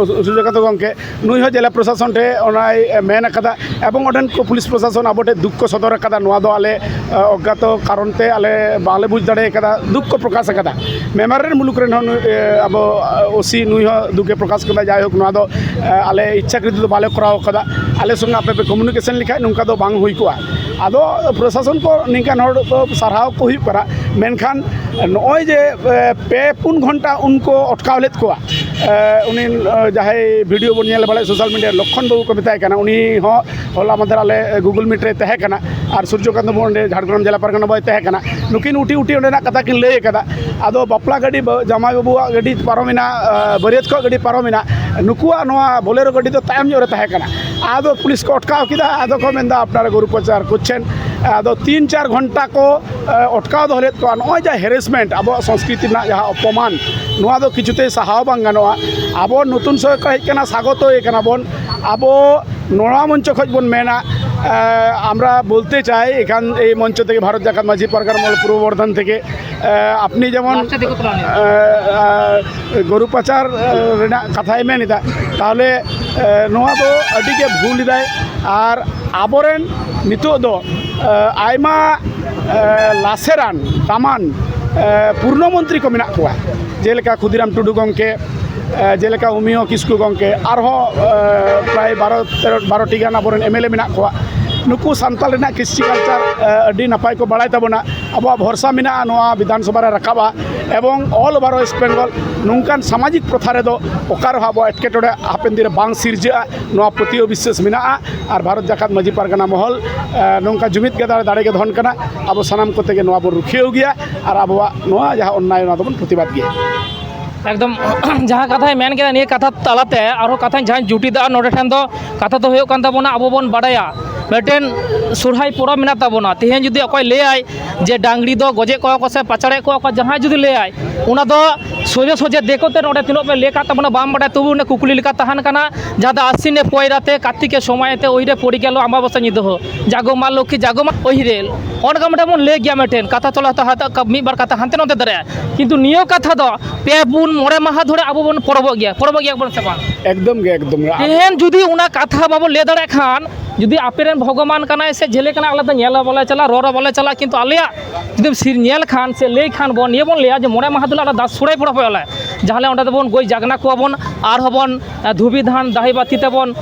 ᱥᱩᱨᱡᱚᱠᱟᱱᱛᱚ ᱜᱚᱢᱠᱮ, ᱱᱩᱭ ᱦᱚᱸ ᱡᱮᱞᱟ ᱯᱨᱚᱥᱟᱥᱚᱱ ᱴᱷᱮᱱ ᱚᱱᱟᱭ ᱢᱮᱱ ᱟᱠᱟᱫᱟ ᱮᱵᱚᱝ ᱚᱸᱰᱮᱱ ᱠᱚ ᱯᱩᱞᱤᱥ ᱯᱨᱚᱥᱟᱥᱚᱱ ᱟᱵᱚ ᱴᱷᱮᱱ ᱫᱩᱠ ᱠᱚ ᱥᱚᱫᱚᱨ ᱟᱠᱟᱫᱟ᱾ ᱱᱚᱣᱟ ᱫᱚ ᱟᱞᱮ ᱮ, ᱚᱜᱽᱜᱟᱛᱚ ᱠᱟᱨᱚᱱ ᱛᱮ ᱟᱞᱮ ᱵᱟᱞᱮ ᱵᱩᱡᱽ ᱫᱟᱲᱮ ᱟᱠᱟᱫᱟ, ᱫᱩᱠ ᱠᱚ ᱯᱨᱚᱠᱟᱥ ᱟᱠᱟᱫᱟ᱾ ᱢᱮᱢᱟᱨ ᱨᱮᱱ ᱢᱩᱞᱩᱠ ᱨᱮᱱ ᱦᱚᱸ ᱱᱩᱭ, ᱮ, ᱟᱵᱚ ᱮ, ᱳᱥᱤ ᱱᱩᱭ ᱦᱚᱸ ᱫᱩᱠᱮ ᱯᱨᱚᱠᱟᱥ ᱟᱠᱟᱫᱟ᱾ ᱡᱟᱭᱦᱳᱠ, ᱱᱚᱣᱟ ᱫᱚ ᱮ, ᱟᱞᱮ ᱤᱪᱪᱷᱟᱠᱨᱤᱛ ᱫᱚ ᱵᱟᱞᱮ ᱠᱚᱨᱟᱣ ᱟᱠᱟᱫᱟ᱾ ᱟᱞᱮ ᱥᱚᱸᱜᱮ ᱟᱯᱮ ᱯᱮ ᱠᱚᱢᱤᱭᱩᱱᱤᱠᱮᱥᱚᱱ ᱞᱮᱠᱷᱟᱡ ᱱᱚᱝᱠᱟ ᱫᱚ ᱵᱟᱝ ᱦᱩᱭ ᱠᱚᱜᱼᱟ᱾ ᱟᱫᱚ ᱯᱨᱚᱥᱟᱥᱚᱱ ᱠᱚ ᱱᱤᱝᱠᱟᱱ ᱦᱚᱲ ᱫᱚ ᱥᱟᱨᱦᱟᱣ ᱠᱚ ᱦᱩᱭᱩᱜ ᱠᱟᱱᱟ, ᱢᱮᱱᱠᱷᱟᱱ ᱱᱚᱜᱼᱚᱭ ᱡᱮ ᱮ, ᱯᱮ ᱯᱩᱱ ᱜᱷᱚᱱᱴᱟ ᱩᱱᱠᱩ ᱟᱴᱠᱟᱣ ᱞᱮᱫ ᱠᱚᱣᱟ᱾ ᱮ, ᱩᱱᱤ ᱮ, ᱡᱟᱦᱟᱸᱭ ᱵᱷᱤᱰᱤᱭᱳ ᱵᱚᱱ ᱧᱮᱞ ᱵᱟᱲᱟᱭᱟ ᱥᱳᱥᱟᱞ ᱢᱤᱰᱤᱭᱟ, ᱞᱚᱠᱠᱷᱚᱱ ᱵᱟᱹᱵᱩ ᱠᱚ ᱢᱮᱛᱟᱭ ᱠᱟᱱᱟ, ᱩᱱᱤ ᱦᱚᱸ ᱦᱚᱞᱟ ᱢᱟᱫᱷᱮᱨ ᱟᱞᱮ ᱜᱩᱜᱩᱞ ᱢᱤᱴ ᱨᱮ ᱛᱟᱦᱮᱸ ᱠᱟᱱᱟ᱾ ᱟᱨ ᱥᱩᱨᱡᱚᱠᱟᱱᱛ ᱵᱟᱹᱵᱩ ᱚᱸᱰᱮ ᱡᱷᱟᱲᱜᱨᱟᱢ ᱡᱮᱞᱟ ᱯᱟᱨᱜᱟᱱᱟ ᱵᱟᱭ ᱛᱟᱦᱮᱸ ᱠᱟᱱᱟ᱾ ᱱᱩᱠᱤᱱ ᱩᱴᱷᱤ ᱩᱴᱷᱤ ᱚᱸᱰᱮᱱᱟᱜ ᱠᱟᱛᱷᱟ ᱠᱤᱱ ᱞᱟᱹᱭ ᱟᱠᱟᱫᱟ᱾ ᱟᱫᱚ ᱵᱟᱯᱞᱟ ᱜᱟᱹᱰᱤ ᱵᱟ-, ᱡᱟᱶᱟᱭ ᱵᱟᱹᱵᱩᱣᱟᱜ ᱜᱟᱹᱰᱤ ᱯᱟᱨᱚᱢᱮᱱᱟ, ᱮ, ᱵᱟᱹᱨᱭᱟᱹᱛ ᱠᱚᱣᱟᱜ ᱜᱟᱹᱰᱤ ᱯᱟᱨᱚᱢᱮᱱᱟ, ᱱᱩᱠᱩᱣᱟᱜ ᱱᱚᱣᱟ ᱵᱳᱞᱮᱨᱳ ᱜᱟᱹᱰᱤ ᱫᱚ ᱛᱟᱭᱚᱢ ᱧᱚᱜ ᱨᱮ ᱛᱟᱦᱮᱸ ᱠᱟᱱᱟ᱾ ᱟᱫᱚ ᱯᱩᱞᱤᱥ ᱠᱚ ᱚᱴᱠᱟᱣ ᱠᱮᱫᱟ, ᱟᱫᱚ ᱠᱚ ᱢᱮᱱᱫᱟ ᱟᱯᱱᱟᱨᱟ ᱜᱚᱨᱩ ᱯᱟᱪᱟᱨ ᱠᱚᱨᱪᱷᱮᱱ᱾ ᱟᱫᱚ ᱛᱤᱱ ᱪᱟᱨ ᱜᱷᱚᱱᱴᱟ ᱠᱚ ᱮ, ᱚᱴᱠᱟᱣ ᱫᱚᱦᱚ ᱞᱮᱫ ᱠᱚᱣᱟ᱾ ᱱᱚᱜᱼᱚᱭ ᱡᱟᱦᱟᱸ ᱦᱮᱨᱮᱥᱢᱮᱱᱴ, ᱟᱵᱚᱣᱟᱜ ᱥᱚᱝᱥᱠᱨᱤᱛᱤ ᱨᱮᱱᱟᱜ ᱡᱟᱦᱟᱸ ᱚᱯᱚᱢᱟᱱ, ᱱᱚᱣᱟ ᱫᱚ ᱠᱤᱪᱷᱩᱛᱮ ᱥᱟᱦᱟᱣ ᱵᱟᱝ ᱜᱟᱱᱚᱜᱼᱟ᱾ ᱟᱵᱚ ᱱᱚᱛᱩᱱ ᱥᱚᱨᱠᱟᱨ ᱦᱮᱡ ᱠᱟᱱᱟ, ᱥᱟᱜᱚᱛᱚᱭᱮ ᱠᱟᱱᱟ ᱵᱚᱱ᱾ ᱟᱵᱚ ᱱᱚᱣᱟ ᱢᱚᱧᱪᱚ ᱠᱷᱚᱱ ᱵᱚᱱ ᱢᱮᱱᱟ, ᱮ, ᱟᱢᱨᱟ ᱵᱚᱞᱛᱮ ᱪᱟᱭ, ᱮᱠᱷᱟᱱ ᱮᱭ ᱢᱚᱧᱪᱚ ᱛᱷᱮᱠᱮ ᱵᱷᱟᱨᱚᱛ ᱡᱟᱠᱟᱛ ᱢᱟᱹᱡᱷᱤ ᱯᱟᱨᱜᱟᱱᱟ ᱢᱚᱦᱚᱞ ᱯᱩᱨᱵᱚ ᱵᱚᱨᱫᱷᱚᱱ ᱛᱷᱮᱠᱮ, ᱮ, ᱟᱯᱱᱤ ᱡᱮᱢᱚᱱ, ᱞᱟᱥᱴᱮ ᱫᱤᱠᱩ ᱛᱚᱞᱟ ᱱᱤᱭᱮ᱾ ᱮ, ᱮ, ᱜᱚᱨᱩ ᱯᱟᱪᱟᱨ ᱮ, ᱨᱮᱱᱟᱜ ᱠᱟᱛᱷᱟᱭ ᱢᱮᱱ ᱮᱫᱟ, ᱛᱟᱦᱚᱞᱮ ᱮ, ᱱᱚᱣᱟ ᱫᱚ ᱟᱹᱰᱤ ᱜᱮ ᱵᱷᱩᱞ ᱮᱫᱟᱭ᱾ ᱟᱨ ᱟᱵᱚᱨᱮᱱ ᱱᱤᱛᱚᱜ ᱫᱚ ᱮ, ᱟᱭᱢᱟ ᱮ, ᱞᱟᱥᱮᱨᱟᱱ ᱫᱟᱢᱟᱱ ᱮ, ᱯᱩᱨᱱᱚ ᱢᱚᱱᱛᱨᱤ ᱠᱚ ᱢᱮᱱᱟᱜ ᱠᱚᱣᱟ, ᱡᱮᱞᱮᱠᱟ ᱠᱷᱩᱫᱤᱨᱟᱢ ᱴᱩᱰᱩ ᱜᱚᱢᱠᱮ, ᱮ, ᱡᱮᱞᱮᱠᱟ ᱩᱢᱤᱭᱚ ᱠᱤᱥᱠᱩ ᱜᱚᱢᱠᱮ, ᱟᱨᱦᱚᱸ ᱮ, ᱯᱨᱟᱭ ᱵᱟᱨᱚ ᱛᱮᱨᱚ ᱵᱟᱨᱚ ᱴᱤ ᱜᱟᱱ ᱟᱵᱚᱨᱮᱱ ᱮᱢ ᱮᱞ ᱮ ᱢᱮᱱᱟᱜ ᱠᱚᱣᱟ᱾ ᱱᱩᱠᱩ ᱥᱟᱱᱛᱟᱲ ᱨᱮᱱᱟᱜ ᱠᱨᱤᱥᱴᱤ ᱠᱟᱞᱪᱟᱨ ᱮ, ᱟᱹᱰᱤ ᱱᱟᱯᱟᱭ ᱠᱚ ᱵᱟᱲᱟᱭ ᱛᱟᱵᱚᱱᱟ᱾ ᱟᱵᱚᱣᱟᱜ ᱵᱷᱚᱨᱥᱟ ᱢᱮᱱᱟᱜᱼᱟ ᱱᱚᱣᱟ ᱵᱤᱫᱷᱟᱱ ᱥᱚᱵᱷᱟ ᱨᱮ ᱨᱟᱠᱟᱵᱼᱟ, ᱮᱵᱚᱝ all over West Bengal ᱱᱚᱝᱠᱟᱱ ᱥᱟᱢᱟᱡᱤᱠ ᱯᱨᱚᱛᱷᱟ ᱨᱮᱫᱚ ᱚᱠᱟ ᱨᱮᱦᱚᱸ ᱟᱵᱚᱣᱟᱜ ᱮᱴᱠᱮᱴᱚᱬᱮ ᱦᱟᱯᱮᱱ ᱫᱤᱱ ᱨᱮ ᱵᱟᱝ ᱥᱤᱨᱡᱟᱹᱜᱼᱟ, ᱱᱚᱣᱟ ᱯᱟᱹᱛᱭᱟᱹᱣ ᱵᱤᱥᱥᱟᱹᱥ ᱢᱮᱱᱟᱜᱼᱟ᱾ ᱟᱨ ᱵᱷᱟᱨᱚᱛ ᱡᱟᱠᱟᱛ ᱢᱟᱹᱡᱷᱤ ᱯᱟᱨᱜᱟᱱᱟ ᱢᱚᱦᱚᱞ ᱮ, ᱱᱚᱝᱠᱟ ᱡᱩᱢᱤᱫ ᱜᱮ ᱫᱟᱲᱮ, ᱫᱟᱲᱮ ᱜᱮ ᱫᱷᱚᱱ ᱠᱟᱱᱟ᱾ ᱟᱵᱚ ᱥᱟᱱᱟᱢ ᱠᱚᱛᱮ ᱜᱮ ᱱᱚᱣᱟ ᱵᱚᱱ ᱨᱩᱠᱷᱤᱭᱟᱹᱣ ᱜᱮᱭᱟ ᱟᱨ ᱟᱵᱚᱣᱟᱜ ᱱᱚᱣᱟ ᱡᱟᱦᱟᱸ ᱚᱱᱱᱟᱭ, ᱚᱱᱟ ᱫᱚᱵᱚᱱ ᱯᱨᱚᱛᱤᱵᱟᱫ ᱜᱮᱭᱟ᱾ ᱮᱠᱫᱚᱢ ᱡᱟᱦᱟᱸ ᱠᱟᱛᱷᱟᱭ ᱢᱮᱱ ᱠᱮᱫᱟ, ᱱᱤᱭᱟᱹ ᱠᱟᱛᱷᱟ ᱛᱟᱞᱟᱛᱮ ᱟᱨᱦᱚᱸ ᱠᱟᱛᱷᱟᱧ ᱡᱟᱦᱟᱸᱧ ᱡᱩᱴᱤᱫᱟ ᱱᱚᱰᱮ ᱴᱷᱮᱱ ᱫᱚ, ᱠᱟᱛᱷᱟ ᱫᱚ ᱦᱩᱭᱩᱜ ᱠᱟᱱ ᱛᱟᱵᱚᱱᱟ, ᱟᱵᱚ ᱵᱚᱱ ᱵᱟᱰᱟᱭᱟ ᱢᱤᱫᱴᱮᱱ ᱥᱚᱨᱦᱟᱭ ᱯᱚᱨᱚᱵᱽ ᱢᱮᱱᱟᱜ ᱛᱟᱵᱚᱱᱟ᱾ ᱛᱮᱦᱮᱧ ᱡᱩᱫᱤ ᱚᱠᱚᱭ ᱞᱟᱹᱭᱟᱭ ᱡᱮ ᱰᱟᱝᱨᱤ ᱫᱚ ᱜᱚᱡᱮᱫ ᱠᱚᱣᱟ ᱠᱚ ᱥᱮ ᱯᱟᱪᱟᱲᱮᱫ ᱠᱚᱣᱟ ᱠᱚ, ᱡᱟᱦᱟᱸᱭ ᱡᱩᱫᱤ ᱞᱟᱹᱭᱟᱭ, ᱚᱱᱟ ᱫᱚ ᱥᱚᱡᱷᱮ ᱥᱚᱡᱷᱮ ᱫᱮᱠᱚ ᱛᱮ ᱱᱚᱰᱮ ᱛᱤᱱᱟᱹᱜ ᱯᱮ ᱞᱟᱹᱭ ᱠᱟᱫ ᱛᱟᱵᱚᱱᱟ ᱵᱟᱢ ᱵᱟᱰᱟᱭᱟ, ᱛᱚᱵᱩ ᱚᱱᱟ ᱠᱩᱠᱞᱤ ᱞᱮᱠᱟ ᱛᱟᱦᱮᱱ ᱠᱟᱱᱟ, ᱡᱟᱦᱟᱸ ᱫᱚ ᱟᱥᱤᱱᱮ ᱯᱚᱭᱨᱟ ᱛᱮ ᱠᱟᱨᱛᱤᱠᱮ ᱥᱚᱢᱟᱭ ᱛᱮ ᱳᱭ ᱨᱮ ᱯᱚᱲᱤ ᱜᱮᱞᱚ ᱟᱢᱵᱟᱵᱟᱥᱟ ᱧᱤᱫᱟᱹ ᱦᱚᱸ ᱡᱟᱜᱚ ᱢᱟ ᱞᱚᱠᱠᱷᱤ ᱡᱟᱜᱚ ᱢᱟ ᱳᱭ ᱨᱮ᱾ ᱚᱱᱠᱟ ᱢᱤᱫᱴᱮᱱ ᱵᱚᱱ ᱞᱟᱹᱭ ᱜᱮᱭᱟ ᱢᱤᱫᱴᱮᱱ ᱠᱟᱛᱷᱟ ᱛᱚᱞᱟ ᱛᱚ ᱦᱟᱛᱟᱣ ᱠᱟᱜ ᱢᱤᱫ ᱵᱟᱨ ᱠᱟᱛᱷᱟ ᱦᱟᱱᱛᱮ ᱱᱚᱛᱮ ᱫᱟᱲᱮᱭᱟᱜᱼᱟ, ᱠᱤᱱᱛᱩ ᱱᱤᱭᱟᱹ ᱠᱟᱛᱷᱟ ᱫᱚ ᱯᱮ ᱯᱩᱱ ᱢᱚᱬᱮ ᱢᱟᱦᱟ ᱫᱷᱚᱨᱮ ᱟᱵᱚ ᱵᱚᱱ ᱯᱚᱨᱚᱵᱚᱜ ᱜᱮᱭᱟ, ᱯᱚᱨᱚᱵᱚᱜ ᱜᱮᱭᱟ ᱵᱚᱱ ᱥᱮ ᱵᱟᱝ? ᱮᱠᱫᱚᱢ ᱜᱮ, ᱮᱠᱫᱚᱢ ᱜᱮ᱾ ᱟᱵ- ᱛᱮᱦᱮᱧ ᱡᱩᱫᱤ ᱚᱱᱟ ᱠᱟᱛᱷᱟ ᱵᱟᱵᱚᱱ ᱞᱟᱹᱭ ᱫᱟᱲᱮᱭᱟᱜ ᱠᱷᱟᱱ, ᱡᱩᱫᱤ ᱟᱯᱮ ᱨᱮᱱ ᱵᱷᱚᱜᱚᱵᱟᱱ ᱠᱟᱱᱟᱭ ᱥᱮ ᱡᱷᱮᱞᱮ ᱠᱟᱱᱟᱭ, ᱟᱞᱮ ᱫᱚ ᱧᱮᱞ ᱦᱚᱸ ᱵᱟᱞᱮ ᱪᱟᱞᱟᱜᱼᱟ, ᱨᱚᱲ ᱦᱚᱸ ᱵᱟᱞᱮ ᱪᱟᱞᱟᱜᱼᱟ, ᱠᱤᱱᱛᱩ ᱟᱞᱮᱭᱟᱜ ᱡᱩᱫᱤᱢ ᱥᱤᱨ ᱧᱮᱞ ᱠᱷᱟᱱ ᱥᱮ ᱞᱟᱹᱭ ᱠᱷᱟᱱ ᱵᱚᱱ, ᱱᱤᱭᱟᱹ ᱵᱚᱱ ᱞᱟᱹᱭᱟ ᱡᱮ ᱢᱚᱬᱮ ᱢᱟᱦᱟ ᱫᱚ ᱟᱞᱮ ᱫᱟᱜ ᱥᱩᱲᱟᱹᱭ ᱯᱚᱨᱚᱵᱽ ᱦᱩᱭᱩᱜᱼᱟ ᱞᱮ, ᱡᱟᱦᱟᱸ ᱞᱮ ᱚᱸᱰᱮ ᱫᱚᱵᱚᱱ ᱜᱟᱹᱭ ᱡᱟᱜᱽᱱᱟ ᱠᱚᱣᱟ ᱵᱚᱱ, ᱟᱨᱦᱚᱸ ᱵᱚᱱ ᱫᱷᱩᱵᱤ ᱫᱷᱟᱱ ᱫᱟᱦᱤ ᱵᱟᱹᱛᱤ ᱛᱮᱵᱚᱱ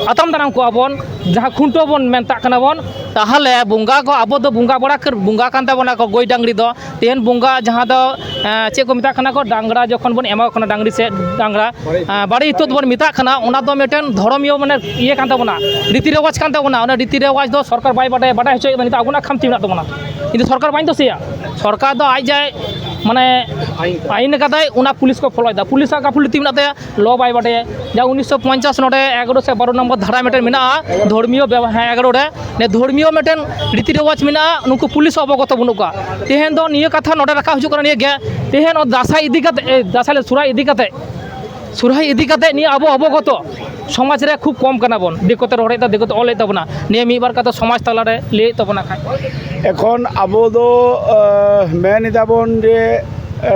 ᱟᱛᱟᱝ ᱫᱟᱨᱟᱢ ᱠᱚᱣᱟ ᱵᱚᱱ, ᱡᱟᱦᱟᱸ ᱠᱷᱩᱱᱴᱟᱹᱣ ᱵᱚᱱ ᱢᱮᱛᱟᱜ ᱠᱟᱱᱟ ᱵᱚᱱ᱾ ᱛᱟᱦᱚᱞᱮ ᱵᱚᱸᱜᱟ ᱠᱚ, ᱟᱵᱚ ᱫᱚ ᱵᱚᱸᱜᱟ ᱵᱟᱲᱟ ᱠᱟᱨ-, ᱵᱚᱸᱜᱟ ᱠᱟᱱ ᱛᱟᱵᱚᱱᱟ ᱠᱚ ᱜᱟᱹᱭ ᱰᱟᱝᱨᱤ ᱫᱚ᱾ ᱛᱮᱦᱮᱧ ᱵᱚᱸᱜᱟ ᱡᱟᱦᱟᱸ ᱫᱚ, ᱮᱸ, ᱪᱮᱫ ᱠᱚ ᱢᱮᱛᱟᱜ ᱠᱟᱱᱟ ᱠᱚ, ᱰᱟᱝᱨᱟ ᱡᱚᱠᱷᱚᱱ ᱵᱚᱱ ᱮᱢᱟ ᱠᱚ ᱠᱟᱱᱟ, ᱰᱟᱝᱨᱤ ᱥᱮ ᱰᱟᱝᱨᱟ, ᱮᱸ, ᱵᱟᱲᱮ ᱤᱛᱟᱹᱫ ᱵᱚᱱ ᱢᱮᱛᱟᱜ ᱠᱟᱱᱟ, ᱚᱱᱟ ᱫᱚ ᱢᱤᱫᱴᱮᱱ ᱫᱷᱚᱨᱚᱢᱤᱭᱟᱹ ᱢᱟᱱᱮ ᱤᱭᱟᱹ ᱠᱟᱱ ᱛᱟᱵᱚᱱᱟ, ᱨᱤᱛᱤ ᱨᱮᱣᱟᱡᱽ ᱠᱟᱱ ᱛᱟᱵᱚᱱᱟ᱾ ᱚᱱᱟ ᱨᱤᱛᱤ ᱨᱮᱣᱟᱡᱽ ᱫᱚ ᱥᱚᱨᱠᱟᱨ ᱵᱟᱭ ᱵᱟᱰᱟᱭᱟ, ᱵᱟᱰᱟᱭ ᱦᱚᱪᱚᱭᱮᱫ ᱵᱚᱱᱟ, ᱱᱤᱛᱚᱜ ᱟᱵᱚᱱᱟᱜ ᱠᱷᱟᱢᱛᱤ ᱢᱮᱱᱟᱜ ᱛᱟᱵᱚᱱᱟ, ᱠᱤᱱᱛᱩ ᱥᱚᱨᱠᱟᱨ ᱵᱟᱭ ᱫᱳᱥᱮᱭᱟ᱾ ᱥᱚᱨᱠᱟᱨ ᱫᱚ ᱟᱡ ᱡᱟᱭ ᱢᱟᱱᱮ ᱟᱭᱤᱱ ᱠᱟᱫᱟ᱾ ᱟᱭᱤᱱ ᱠᱟᱫᱟᱭ, ᱚᱱᱟ ᱯᱩᱞᱤᱥ ᱠᱚ ᱯᱷᱚᱞᱚᱭᱮᱫᱟ, ᱯᱩᱞᱤᱥᱟᱜ ᱜᱟᱯᱷᱤᱞᱚᱛᱤ ᱢᱮᱱᱟᱜ ᱛᱟᱭᱟ, ᱞᱚ ᱵᱟᱭ ᱵᱟᱰᱟᱭᱟ᱾ ᱡᱟ ᱩᱱᱤᱥᱥᱚ ᱯᱚᱧᱪᱟᱥ ᱱᱚᱰᱮ ᱮᱜᱟᱨᱚ ᱥᱮ ᱵᱟᱨᱚ ᱱᱚᱢᱵᱚᱨ ᱫᱷᱟᱨᱟ ᱢᱤᱫᱴᱮᱱ ᱢᱮᱱᱟᱜᱼᱟ, ᱫᱷᱚᱨᱢᱤᱭᱚ ᱵᱮᱣ-, ᱦᱮᱸ, ᱮᱜᱟᱨᱚ ᱨᱮ, ᱱᱮ ᱫᱷᱚᱨᱢᱤᱭᱚ ᱢᱤᱫᱴᱮᱱ ᱨᱤᱛᱤ ᱨᱮᱣᱟᱡᱽ ᱢᱮᱱᱟᱜᱼᱟ, ᱱᱩᱠᱩ ᱯᱩᱞᱤᱥ ᱚᱵᱚᱜᱚᱛᱚ ᱵᱟᱹᱱᱩᱜ ᱠᱚᱣᱟ᱾ ᱛᱮᱦᱮᱧ ᱫᱚ ᱱᱤᱭᱟᱹ ᱠᱟᱛᱷᱟ ᱱᱚᱰᱮ ᱨᱟᱠᱟᱵ ᱦᱤᱡᱩᱜ ᱠᱟᱱᱟ, ᱱᱤᱭᱟᱹ ᱜᱮ ᱛᱮᱦᱮᱧ ᱱᱚᱣᱟ ᱫᱟᱸᱥᱟᱭ ᱤᱫᱤ ᱠᱟᱛᱮ, ᱮ, ᱫᱟᱸᱥᱟᱭ ᱞᱮ ᱥᱚᱦᱨᱟᱭ ᱤᱫᱤ ᱠᱟᱛᱮ, ᱥᱚᱦᱨᱟᱭ ᱤᱫᱤ ᱠᱟᱛᱮ ᱱᱤᱭᱟᱹ ᱟᱵᱚ ᱚᱵᱚᱜᱚᱛᱚ ᱥᱚᱢᱟᱡᱽ ᱨᱮ ᱠᱷᱩᱵ ᱠᱚᱢ ᱠᱟᱱᱟ ᱵᱚᱱ, ᱫᱤᱠᱩ ᱛᱮ ᱨᱚᱲᱮᱫ ᱛᱟᱵᱚᱱᱟ, ᱫᱤᱠᱩ ᱛᱮ ᱚᱞᱮᱫ ᱛᱟᱵᱚᱱᱟ᱾ ᱱᱤᱭᱟᱹ ᱢᱤᱫ ᱵᱟᱨ ᱠᱟᱛᱷᱟ ᱥᱚᱢᱟᱡᱽ ᱛᱟᱞᱟᱨᱮ ᱞᱟᱹᱭᱮᱫ ᱛᱟᱵᱚᱱᱟ ᱠᱷᱟᱡ᱾ ᱮᱠᱷᱚᱱ ᱟᱵᱚ ᱫᱚ, ᱮ, ᱢᱮᱱ ᱮᱫᱟ ᱵᱚᱱ ᱡᱮ, ᱮ,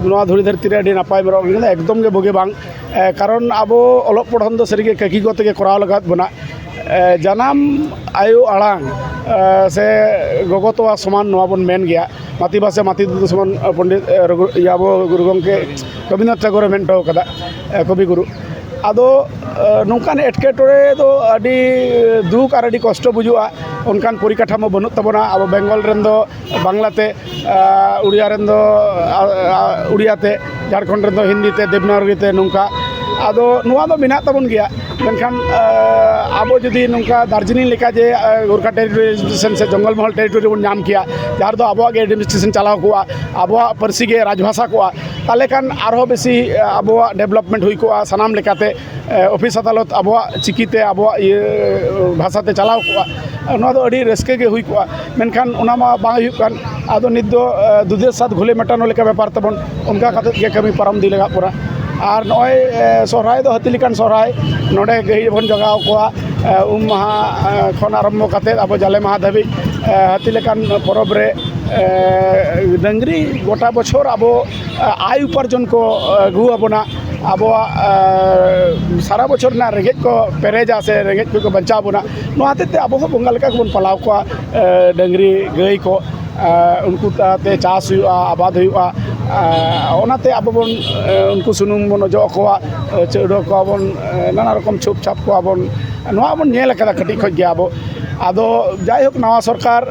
ᱱᱚᱣᱟ ᱫᱷᱩᱲᱤ ᱫᱷᱟᱹᱨᱛᱤ ᱨᱮ ᱟᱹᱰᱤ ᱱᱟᱯᱟᱭ ᱢᱮᱱᱟᱜ ᱵᱚᱱᱟ, ᱮᱠᱫᱚᱢ ᱜᱮ ᱵᱩᱜᱤ ᱵᱟᱝ᱾ ᱮ, ᱠᱟᱨᱚᱱ ᱟᱵᱚ ᱚᱞᱚᱜ ᱯᱚᱲᱦᱚᱱ ᱫᱚ ᱥᱟᱹᱨᱤᱜᱮ ᱠᱟᱹᱠᱤ ᱜᱚ ᱛᱮᱜᱮ ᱠᱚᱨᱟᱣ ᱞᱟᱜᱟᱣ ᱵᱚᱱᱟ᱾ ᱮ, ᱡᱟᱱᱟᱢ ᱟᱭᱳ ᱟᱲᱟᱝ, ᱮ, ᱥᱮ ᱜᱚᱜᱚ ᱛᱚᱣᱟ ᱥᱚᱢᱟᱱ ᱱᱚᱣᱟ ᱵᱚᱱ ᱢᱮᱱ ᱜᱮᱭᱟ᱾ ᱢᱟᱛᱤ ᱵᱷᱟᱥᱟ ᱢᱟᱛᱤ ᱫᱩᱫᱩ ᱥᱚᱢᱟᱱ, ᱮ, ᱯᱚᱱᱰᱤᱛ, ᱮ, ᱨᱚᱜᱷᱩ-, ᱤᱭᱟᱹ, ᱟᱵᱚ ᱜᱩᱨᱩ ᱜᱚᱢᱠᱮ ᱨᱚᱵᱤᱱᱫᱨᱚᱱᱟᱛᱷ ᱴᱟᱜᱳᱨᱮ ᱢᱮᱱ ᱦᱚᱴᱚ ᱠᱟᱫᱟ, ᱮ, ᱠᱚᱵᱤ ᱜᱩᱨᱩ᱾ ᱟᱫᱚ, ᱮ, ᱱᱚᱝᱠᱟᱱ ᱮᱴᱠᱮᱴᱚᱬᱮ ᱫᱚ ᱟᱹᱰᱤ ᱫᱩᱠ ᱟᱨ ᱟᱹᱰᱤ ᱠᱚᱥᱴᱚ ᱵᱩᱡᱩᱜᱼᱟ᱾ ᱚᱱᱠᱟᱱ ᱯᱚᱨᱤᱠᱟᱴᱷᱟᱢᱳ ᱵᱟᱹᱱᱩᱜ ᱛᱟᱵᱚᱱᱟ᱾ ᱟᱵᱚ ᱵᱮᱝᱜᱚᱞ ᱨᱮᱱ ᱫᱚ ᱵᱟᱝᱞᱟ ᱛᱮ, ᱟ, ᱩᱲᱤᱭᱟ ᱨᱮᱱ ᱫᱚ, ᱟ, ᱟ, ᱩᱲᱤᱭᱟ ᱛᱮ, ᱡᱷᱟᱲᱠᱷᱚᱸᱰ ᱨᱮᱱ ᱫᱚ ᱦᱤᱱᱫᱤ ᱛᱮ, ᱫᱮᱵᱽᱱᱟᱜᱚᱨᱤ ᱛᱮ, ᱱᱚᱝᱠᱟ᱾ ᱟᱫᱚ ᱱᱚᱣᱟ ᱫᱚ ᱢᱮᱱᱟᱜ ᱛᱟᱵᱚᱱ ᱜᱮᱭᱟ, ᱢᱮᱱᱠᱷᱟᱱ, ᱟ, ᱟᱵᱚ ᱡᱩᱫᱤ ᱱᱚᱝᱠᱟ ᱫᱟᱨᱡᱤᱞᱤᱝ ᱞᱮᱠᱟ ᱡᱮ, ᱟ, ᱜᱳᱨᱠᱷᱟ ᱴᱮᱨᱤᱴᱳᱨᱤᱭᱟᱞ ᱮᱰᱢᱤᱱᱤᱥᱴᱨᱮᱥᱚᱱ ᱥᱮ ᱡᱚᱝᱜᱚᱞ ᱢᱚᱦᱚᱞ ᱴᱮᱨᱤᱴᱳᱨᱤ ᱵᱚᱱ ᱧᱟᱢ ᱠᱮᱭᱟ, ᱡᱟᱦᱟᱸ ᱨᱮᱫᱚ ᱟᱵᱚᱣᱟᱜ ᱜᱮ ᱮᱰᱢᱤᱱᱤᱥᱴᱨᱮᱥᱚᱱ ᱪᱟᱞᱟᱣ ᱠᱚᱜᱼᱟ, ᱟᱵᱚᱣᱟᱜ ᱯᱟᱹᱨᱥᱤ ᱜᱮ ᱨᱟᱡᱽᱵᱷᱟᱥᱟ ᱠᱚᱜᱼᱟ, ᱛᱟᱦᱚᱞᱮ ᱠᱷᱟᱱ ᱟᱨᱦᱚᱸ ᱵᱮᱥᱤ, ᱟ, ᱟᱵᱚᱣᱟᱜ ᱰᱮᱵᱷᱞᱚᱯᱢᱮᱱᱴ ᱦᱩᱭ ᱠᱚᱜᱼᱟ ᱥᱟᱱᱟᱢ ᱞᱮᱠᱟᱛᱮ᱾ ᱮ, ᱚᱯᱷᱤᱥ ᱟᱫᱟᱞᱚᱛ ᱟᱵᱚᱣᱟᱜ ᱪᱤᱠᱤᱛᱮ, ᱟᱵᱚᱣᱟᱜ ᱤᱭᱟᱹ ᱵᱷᱟᱥᱟᱛᱮ ᱪᱟᱞᱟᱣ ᱠᱚᱜᱼᱟ᱾ ᱱᱚᱣᱟ ᱫᱚ ᱟᱹᱰᱤ ᱨᱟᱹᱥᱠᱟᱹ ᱜᱮ ᱦᱩᱭ ᱠᱚᱜᱼᱟ, ᱢᱮᱱᱠᱷᱟᱱ ᱚᱱᱟ ᱢᱟ ᱵᱟᱝ ᱦᱩᱭᱩᱜ ᱠᱟᱱ᱾ ᱟᱫᱚ ᱱᱤᱛ ᱫᱚ ᱫᱩᱫᱷᱮᱨ ᱥᱟᱛ ᱜᱷᱩᱞᱮ ᱢᱮᱴᱟᱱᱚ ᱞᱮᱠᱟ ᱵᱮᱯᱟᱨ ᱛᱟᱵᱚᱱ, ᱚᱱᱠᱟ ᱠᱟᱛᱮᱫ ᱜᱮ ᱠᱟᱹᱢᱤ ᱯᱟᱨᱚᱢ ᱤᱫᱤ ᱞᱟᱜᱟᱜ ᱠᱟᱱᱟ᱾ ᱟᱨ ᱱᱚᱜᱼᱚᱭ ᱥᱚᱦᱨᱟᱭ ᱫᱚ ᱦᱟᱹᱛᱤ ᱞᱮᱠᱟᱱ ᱥᱚᱦᱨᱟᱭ, ᱱᱚᱰᱮ ᱜᱟᱹᱭ ᱵᱚᱱ ᱡᱟᱜᱟᱣ ᱠᱚᱣᱟ᱾ ᱩᱢ ᱢᱟᱦᱟ ᱠᱷᱚᱱ ᱟᱨᱟᱢᱵᱷᱚ ᱠᱟᱛᱮᱫ ᱟᱵᱚ ᱡᱟᱞᱮ ᱢᱟᱦᱟ ᱫᱷᱟᱹᱵᱤᱡ ᱦᱟᱹᱛᱤ ᱞᱮᱠᱟᱱ ᱯᱚᱨᱚᱵᱽ ᱨᱮ ᱰᱟᱹᱝᱨᱤ ᱜᱚᱴᱟ ᱵᱚᱪᱷᱚᱨ ᱟᱵᱚ ᱟᱭ ᱩᱯᱟᱨᱡᱚᱱ ᱠᱚ ᱟᱹᱜᱩ ᱟᱵᱚᱱᱟ, ᱟᱵᱚᱣᱟᱜ ᱥᱟᱨᱟ ᱵᱚᱪᱷᱚᱨ ᱨᱮᱱᱟᱜ ᱨᱮᱸᱜᱮᱡ ᱠᱚ ᱯᱮᱨᱮᱡᱟ ᱥᱮ ᱨᱮᱸᱜᱮᱡ ᱠᱚ ᱵᱟᱧᱪᱟᱣ ᱵᱚᱱᱟ᱾ ᱱᱚᱣᱟ ᱦᱚᱛᱮᱡ ᱛᱮ ᱟᱵᱚ ᱦᱚᱸ ᱵᱚᱸᱜᱟ ᱞᱮᱠᱟ ᱜᱮᱵᱚᱱ ᱯᱟᱞᱟᱣ ᱠᱚᱣᱟ ᱰᱟᱹᱝᱨᱤ ᱜᱟᱹᱭ ᱠᱚ᱾ ᱩᱱᱠᱩ ᱛᱟᱞᱟᱛᱮ ᱪᱟᱥ ᱦᱩᱭᱩᱜᱼᱟ, ᱟᱵᱟᱫ ᱦᱩᱭᱩᱜᱼᱟ᱾ ᱚᱱᱟᱛᱮ ᱟᱵᱚ ᱵᱚᱱ ᱩᱱᱠᱩ ᱥᱩᱱᱩᱢ ᱵᱚᱱ ᱚᱡᱚᱜ ᱟᱠᱚᱣᱟ, ᱪᱟᱹᱰᱟᱹ ᱠᱚᱣᱟ ᱵᱚᱱ, ᱱᱟᱱᱟ ᱨᱚᱠᱚᱢ ᱪᱷᱩᱯ ᱪᱷᱟᱯ ᱠᱚᱣᱟ ᱵᱚᱱ᱾ ᱱᱚᱣᱟ ᱵᱚᱱ ᱧᱮᱞ ᱟᱠᱟᱫᱟ ᱠᱟᱹᱴᱤᱡ ᱠᱷᱚᱱ ᱜᱮ ᱟᱵᱚ᱾ ᱟᱫᱚ ᱡᱟᱭᱦᱳᱠ, ᱱᱟᱣᱟ ᱥᱚᱨᱠᱟᱨ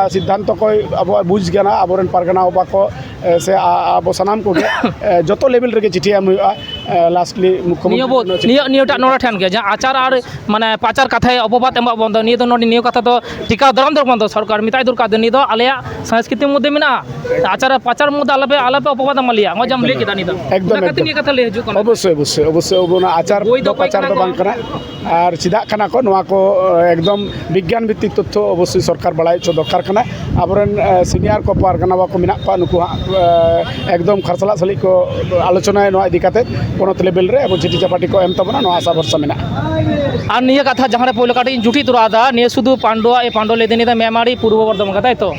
ᱥᱤᱫᱽᱫᱷᱟᱱᱛᱚ ᱠᱚᱭ ᱟᱵᱚᱣᱟᱜ ᱵᱩᱡᱽ ᱠᱟᱱᱟ, ᱟᱵᱚᱨᱮᱱ ᱯᱟᱨᱜᱟᱱᱟ ᱵᱟᱵᱟ ᱠᱚ ᱥᱮ ᱟᱵᱚ ᱥᱟᱱᱟᱢ ᱠᱚᱜᱮ ᱡᱚᱛᱚ ᱞᱮᱵᱮᱞ ᱨᱮᱜᱮ ᱪᱤᱴᱷᱤ ᱮᱢ ᱦᱩᱭᱩᱜᱼᱟ᱾ ᱞᱟᱥᱴᱞᱤ ᱢᱩᱠᱷᱭᱚᱢᱚᱱᱛᱨᱤ ᱱᱤᱭᱟᱹ ᱵᱚ-, ᱱᱤᱭᱟᱹ, ᱱᱤᱭᱟᱹᱴᱟᱜ ᱱᱚᱰᱮ ᱴᱷᱮᱱ ᱜᱮ, ᱡᱟᱦᱟᱸ ᱟᱪᱟᱨ ᱟᱨ ᱢᱟᱱᱮ ᱯᱟᱪᱟᱨ ᱠᱟᱛᱷᱟᱭ ᱚᱯᱚᱵᱟᱫ ᱮᱢᱟᱜ ᱵᱚᱱ ᱫᱚ, ᱱᱤᱭᱟᱹ ᱫᱚ ᱱᱚᱰᱮ ᱱᱤᱭᱟᱹ ᱠᱟᱛᱷᱟ ᱫᱚ ᱴᱤᱠᱟᱹᱣ ᱫᱟᱨᱟᱢ ᱫᱚᱨᱠᱟᱨ ᱫᱚ ᱥᱚᱨᱠᱟᱨ ᱢᱮᱛᱟᱭ ᱫᱚᱨᱠᱟᱨ ᱫᱚ, ᱱᱤᱭᱟᱹ ᱫᱚ ᱟᱞᱮᱭᱟᱜ ᱥᱚᱝᱥᱠᱨᱤᱛᱤ ᱢᱚᱫᱽᱫᱷᱮ ᱢᱮᱱᱟᱜᱼᱟ᱾ ᱟᱪᱟᱨ ᱟᱨ ᱯᱟᱪᱟᱨ ᱢᱚᱫᱽᱫᱷᱮ ᱟᱞᱚᱯᱮ, ᱟᱞᱚᱯᱮ ᱚᱯᱚᱵᱟᱫ ᱮᱢᱟ ᱞᱮᱭᱟ, ᱱᱚᱜᱼᱚᱭ ᱡᱮᱢ ᱞᱟᱹᱭ ᱠᱮᱫᱟ ᱱᱤᱭᱟᱹ ᱫᱚ᱾ ᱮᱠᱫᱚᱢ, ᱚᱱᱟ ᱠᱷᱟᱹᱛᱤᱨ ᱮᱠᱫᱚᱢ᱾ ᱱᱤᱭᱟᱹ ᱠᱟᱛᱷᱟ ᱞᱟᱹᱭ ᱦᱤᱡᱩᱜ ᱠᱟᱱᱟ᱾ ᱚᱵᱚᱥᱥᱳᱭ, ᱚᱵᱚᱥᱥᱳᱭ, ᱚᱵᱚᱥᱥᱳᱭ, ᱚᱵᱚᱥᱥᱳᱭ, ᱚᱱᱟ ᱟᱪᱟᱨ ᱵᱳᱭ ᱫᱚ ᱫᱚ ᱚᱠᱚᱭ ᱯᱟᱪᱟᱨ ᱠᱟᱱᱟ ᱫᱚ ᱠᱚ? ᱵᱟᱝ ᱠᱟᱱᱟ᱾ ᱟᱨ ᱪᱮᱫᱟᱜ ᱠᱟᱱᱟ ᱠᱚ ᱱᱚᱣᱟ ᱠᱚ, ᱮᱠᱫᱚᱢ ᱵᱤᱜᱽᱜᱟᱱ ᱵᱷᱤᱛᱛᱤᱠ ᱛᱚᱛᱛᱷᱚ ᱚᱵᱚᱥᱥᱳᱭ ᱥᱚᱨᱠᱟᱨ ᱵᱟᱲᱟᱭ ᱦᱚᱪᱚ ᱫᱚᱨᱠᱟᱨ ᱠᱟᱱᱟ᱾ ᱟᱵᱚᱨᱮᱱ ᱥᱤᱱᱤᱭᱟᱨ ᱠᱚ ᱯᱟᱨᱜᱟᱱᱟ ᱵᱟᱵᱟ ᱠᱚ ᱢᱮᱱᱟᱜ ᱠᱚᱣᱟ, ᱱᱩᱠᱩ ᱦᱟᱸᱜ ᱮᱠᱫᱚᱢ ᱠᱷᱟᱨᱥᱟᱞᱟᱜ ᱥᱟᱹᱞᱤᱡ ᱠᱚ ᱟᱞᱳᱪᱚᱱᱟᱭᱟ ᱱᱚᱣᱟ ᱤᱫᱤ ᱠᱟᱛᱮ᱾ ᱯᱚᱱᱚᱛ ᱞᱮᱵᱮᱞ ᱨᱮ ᱟᱵᱚ ᱪᱤᱴᱷᱤ ᱪᱟᱯᱟᱴᱤ ᱠᱚ ᱮᱢ ᱛᱟᱵᱚᱱᱟ, ᱱᱚᱣᱟ ᱟᱥᱟ ᱵᱷᱚᱨᱥᱟ ᱢᱮᱱᱟᱜᱼᱟ᱾ ᱟᱨ ᱱᱤᱭᱟᱹ ᱠᱟᱛᱷᱟ ᱡᱟᱦᱟᱸ ᱨᱮ ᱯᱳᱭᱞᱳ ᱠᱟᱹᱴᱤᱡ ᱤᱧ ᱡᱩᱴᱤᱡ ᱛᱚᱨᱟᱣᱫᱟ, ᱱᱤᱭᱟᱹ ᱥᱩᱫᱷᱩ ᱯᱟᱱᱰᱩᱣᱟ ᱮ ᱯᱟᱱᱰᱩ ᱞᱟᱹᱭ ᱫᱤᱧ ᱞᱟᱹᱭᱫᱟ ᱢᱮᱢᱟᱨᱤ ᱯᱩᱨᱵᱚ ᱵᱚᱨᱫᱷᱚᱢᱟᱱ ᱠᱟᱛᱷᱟ, ᱛᱟᱭ ᱛᱚ?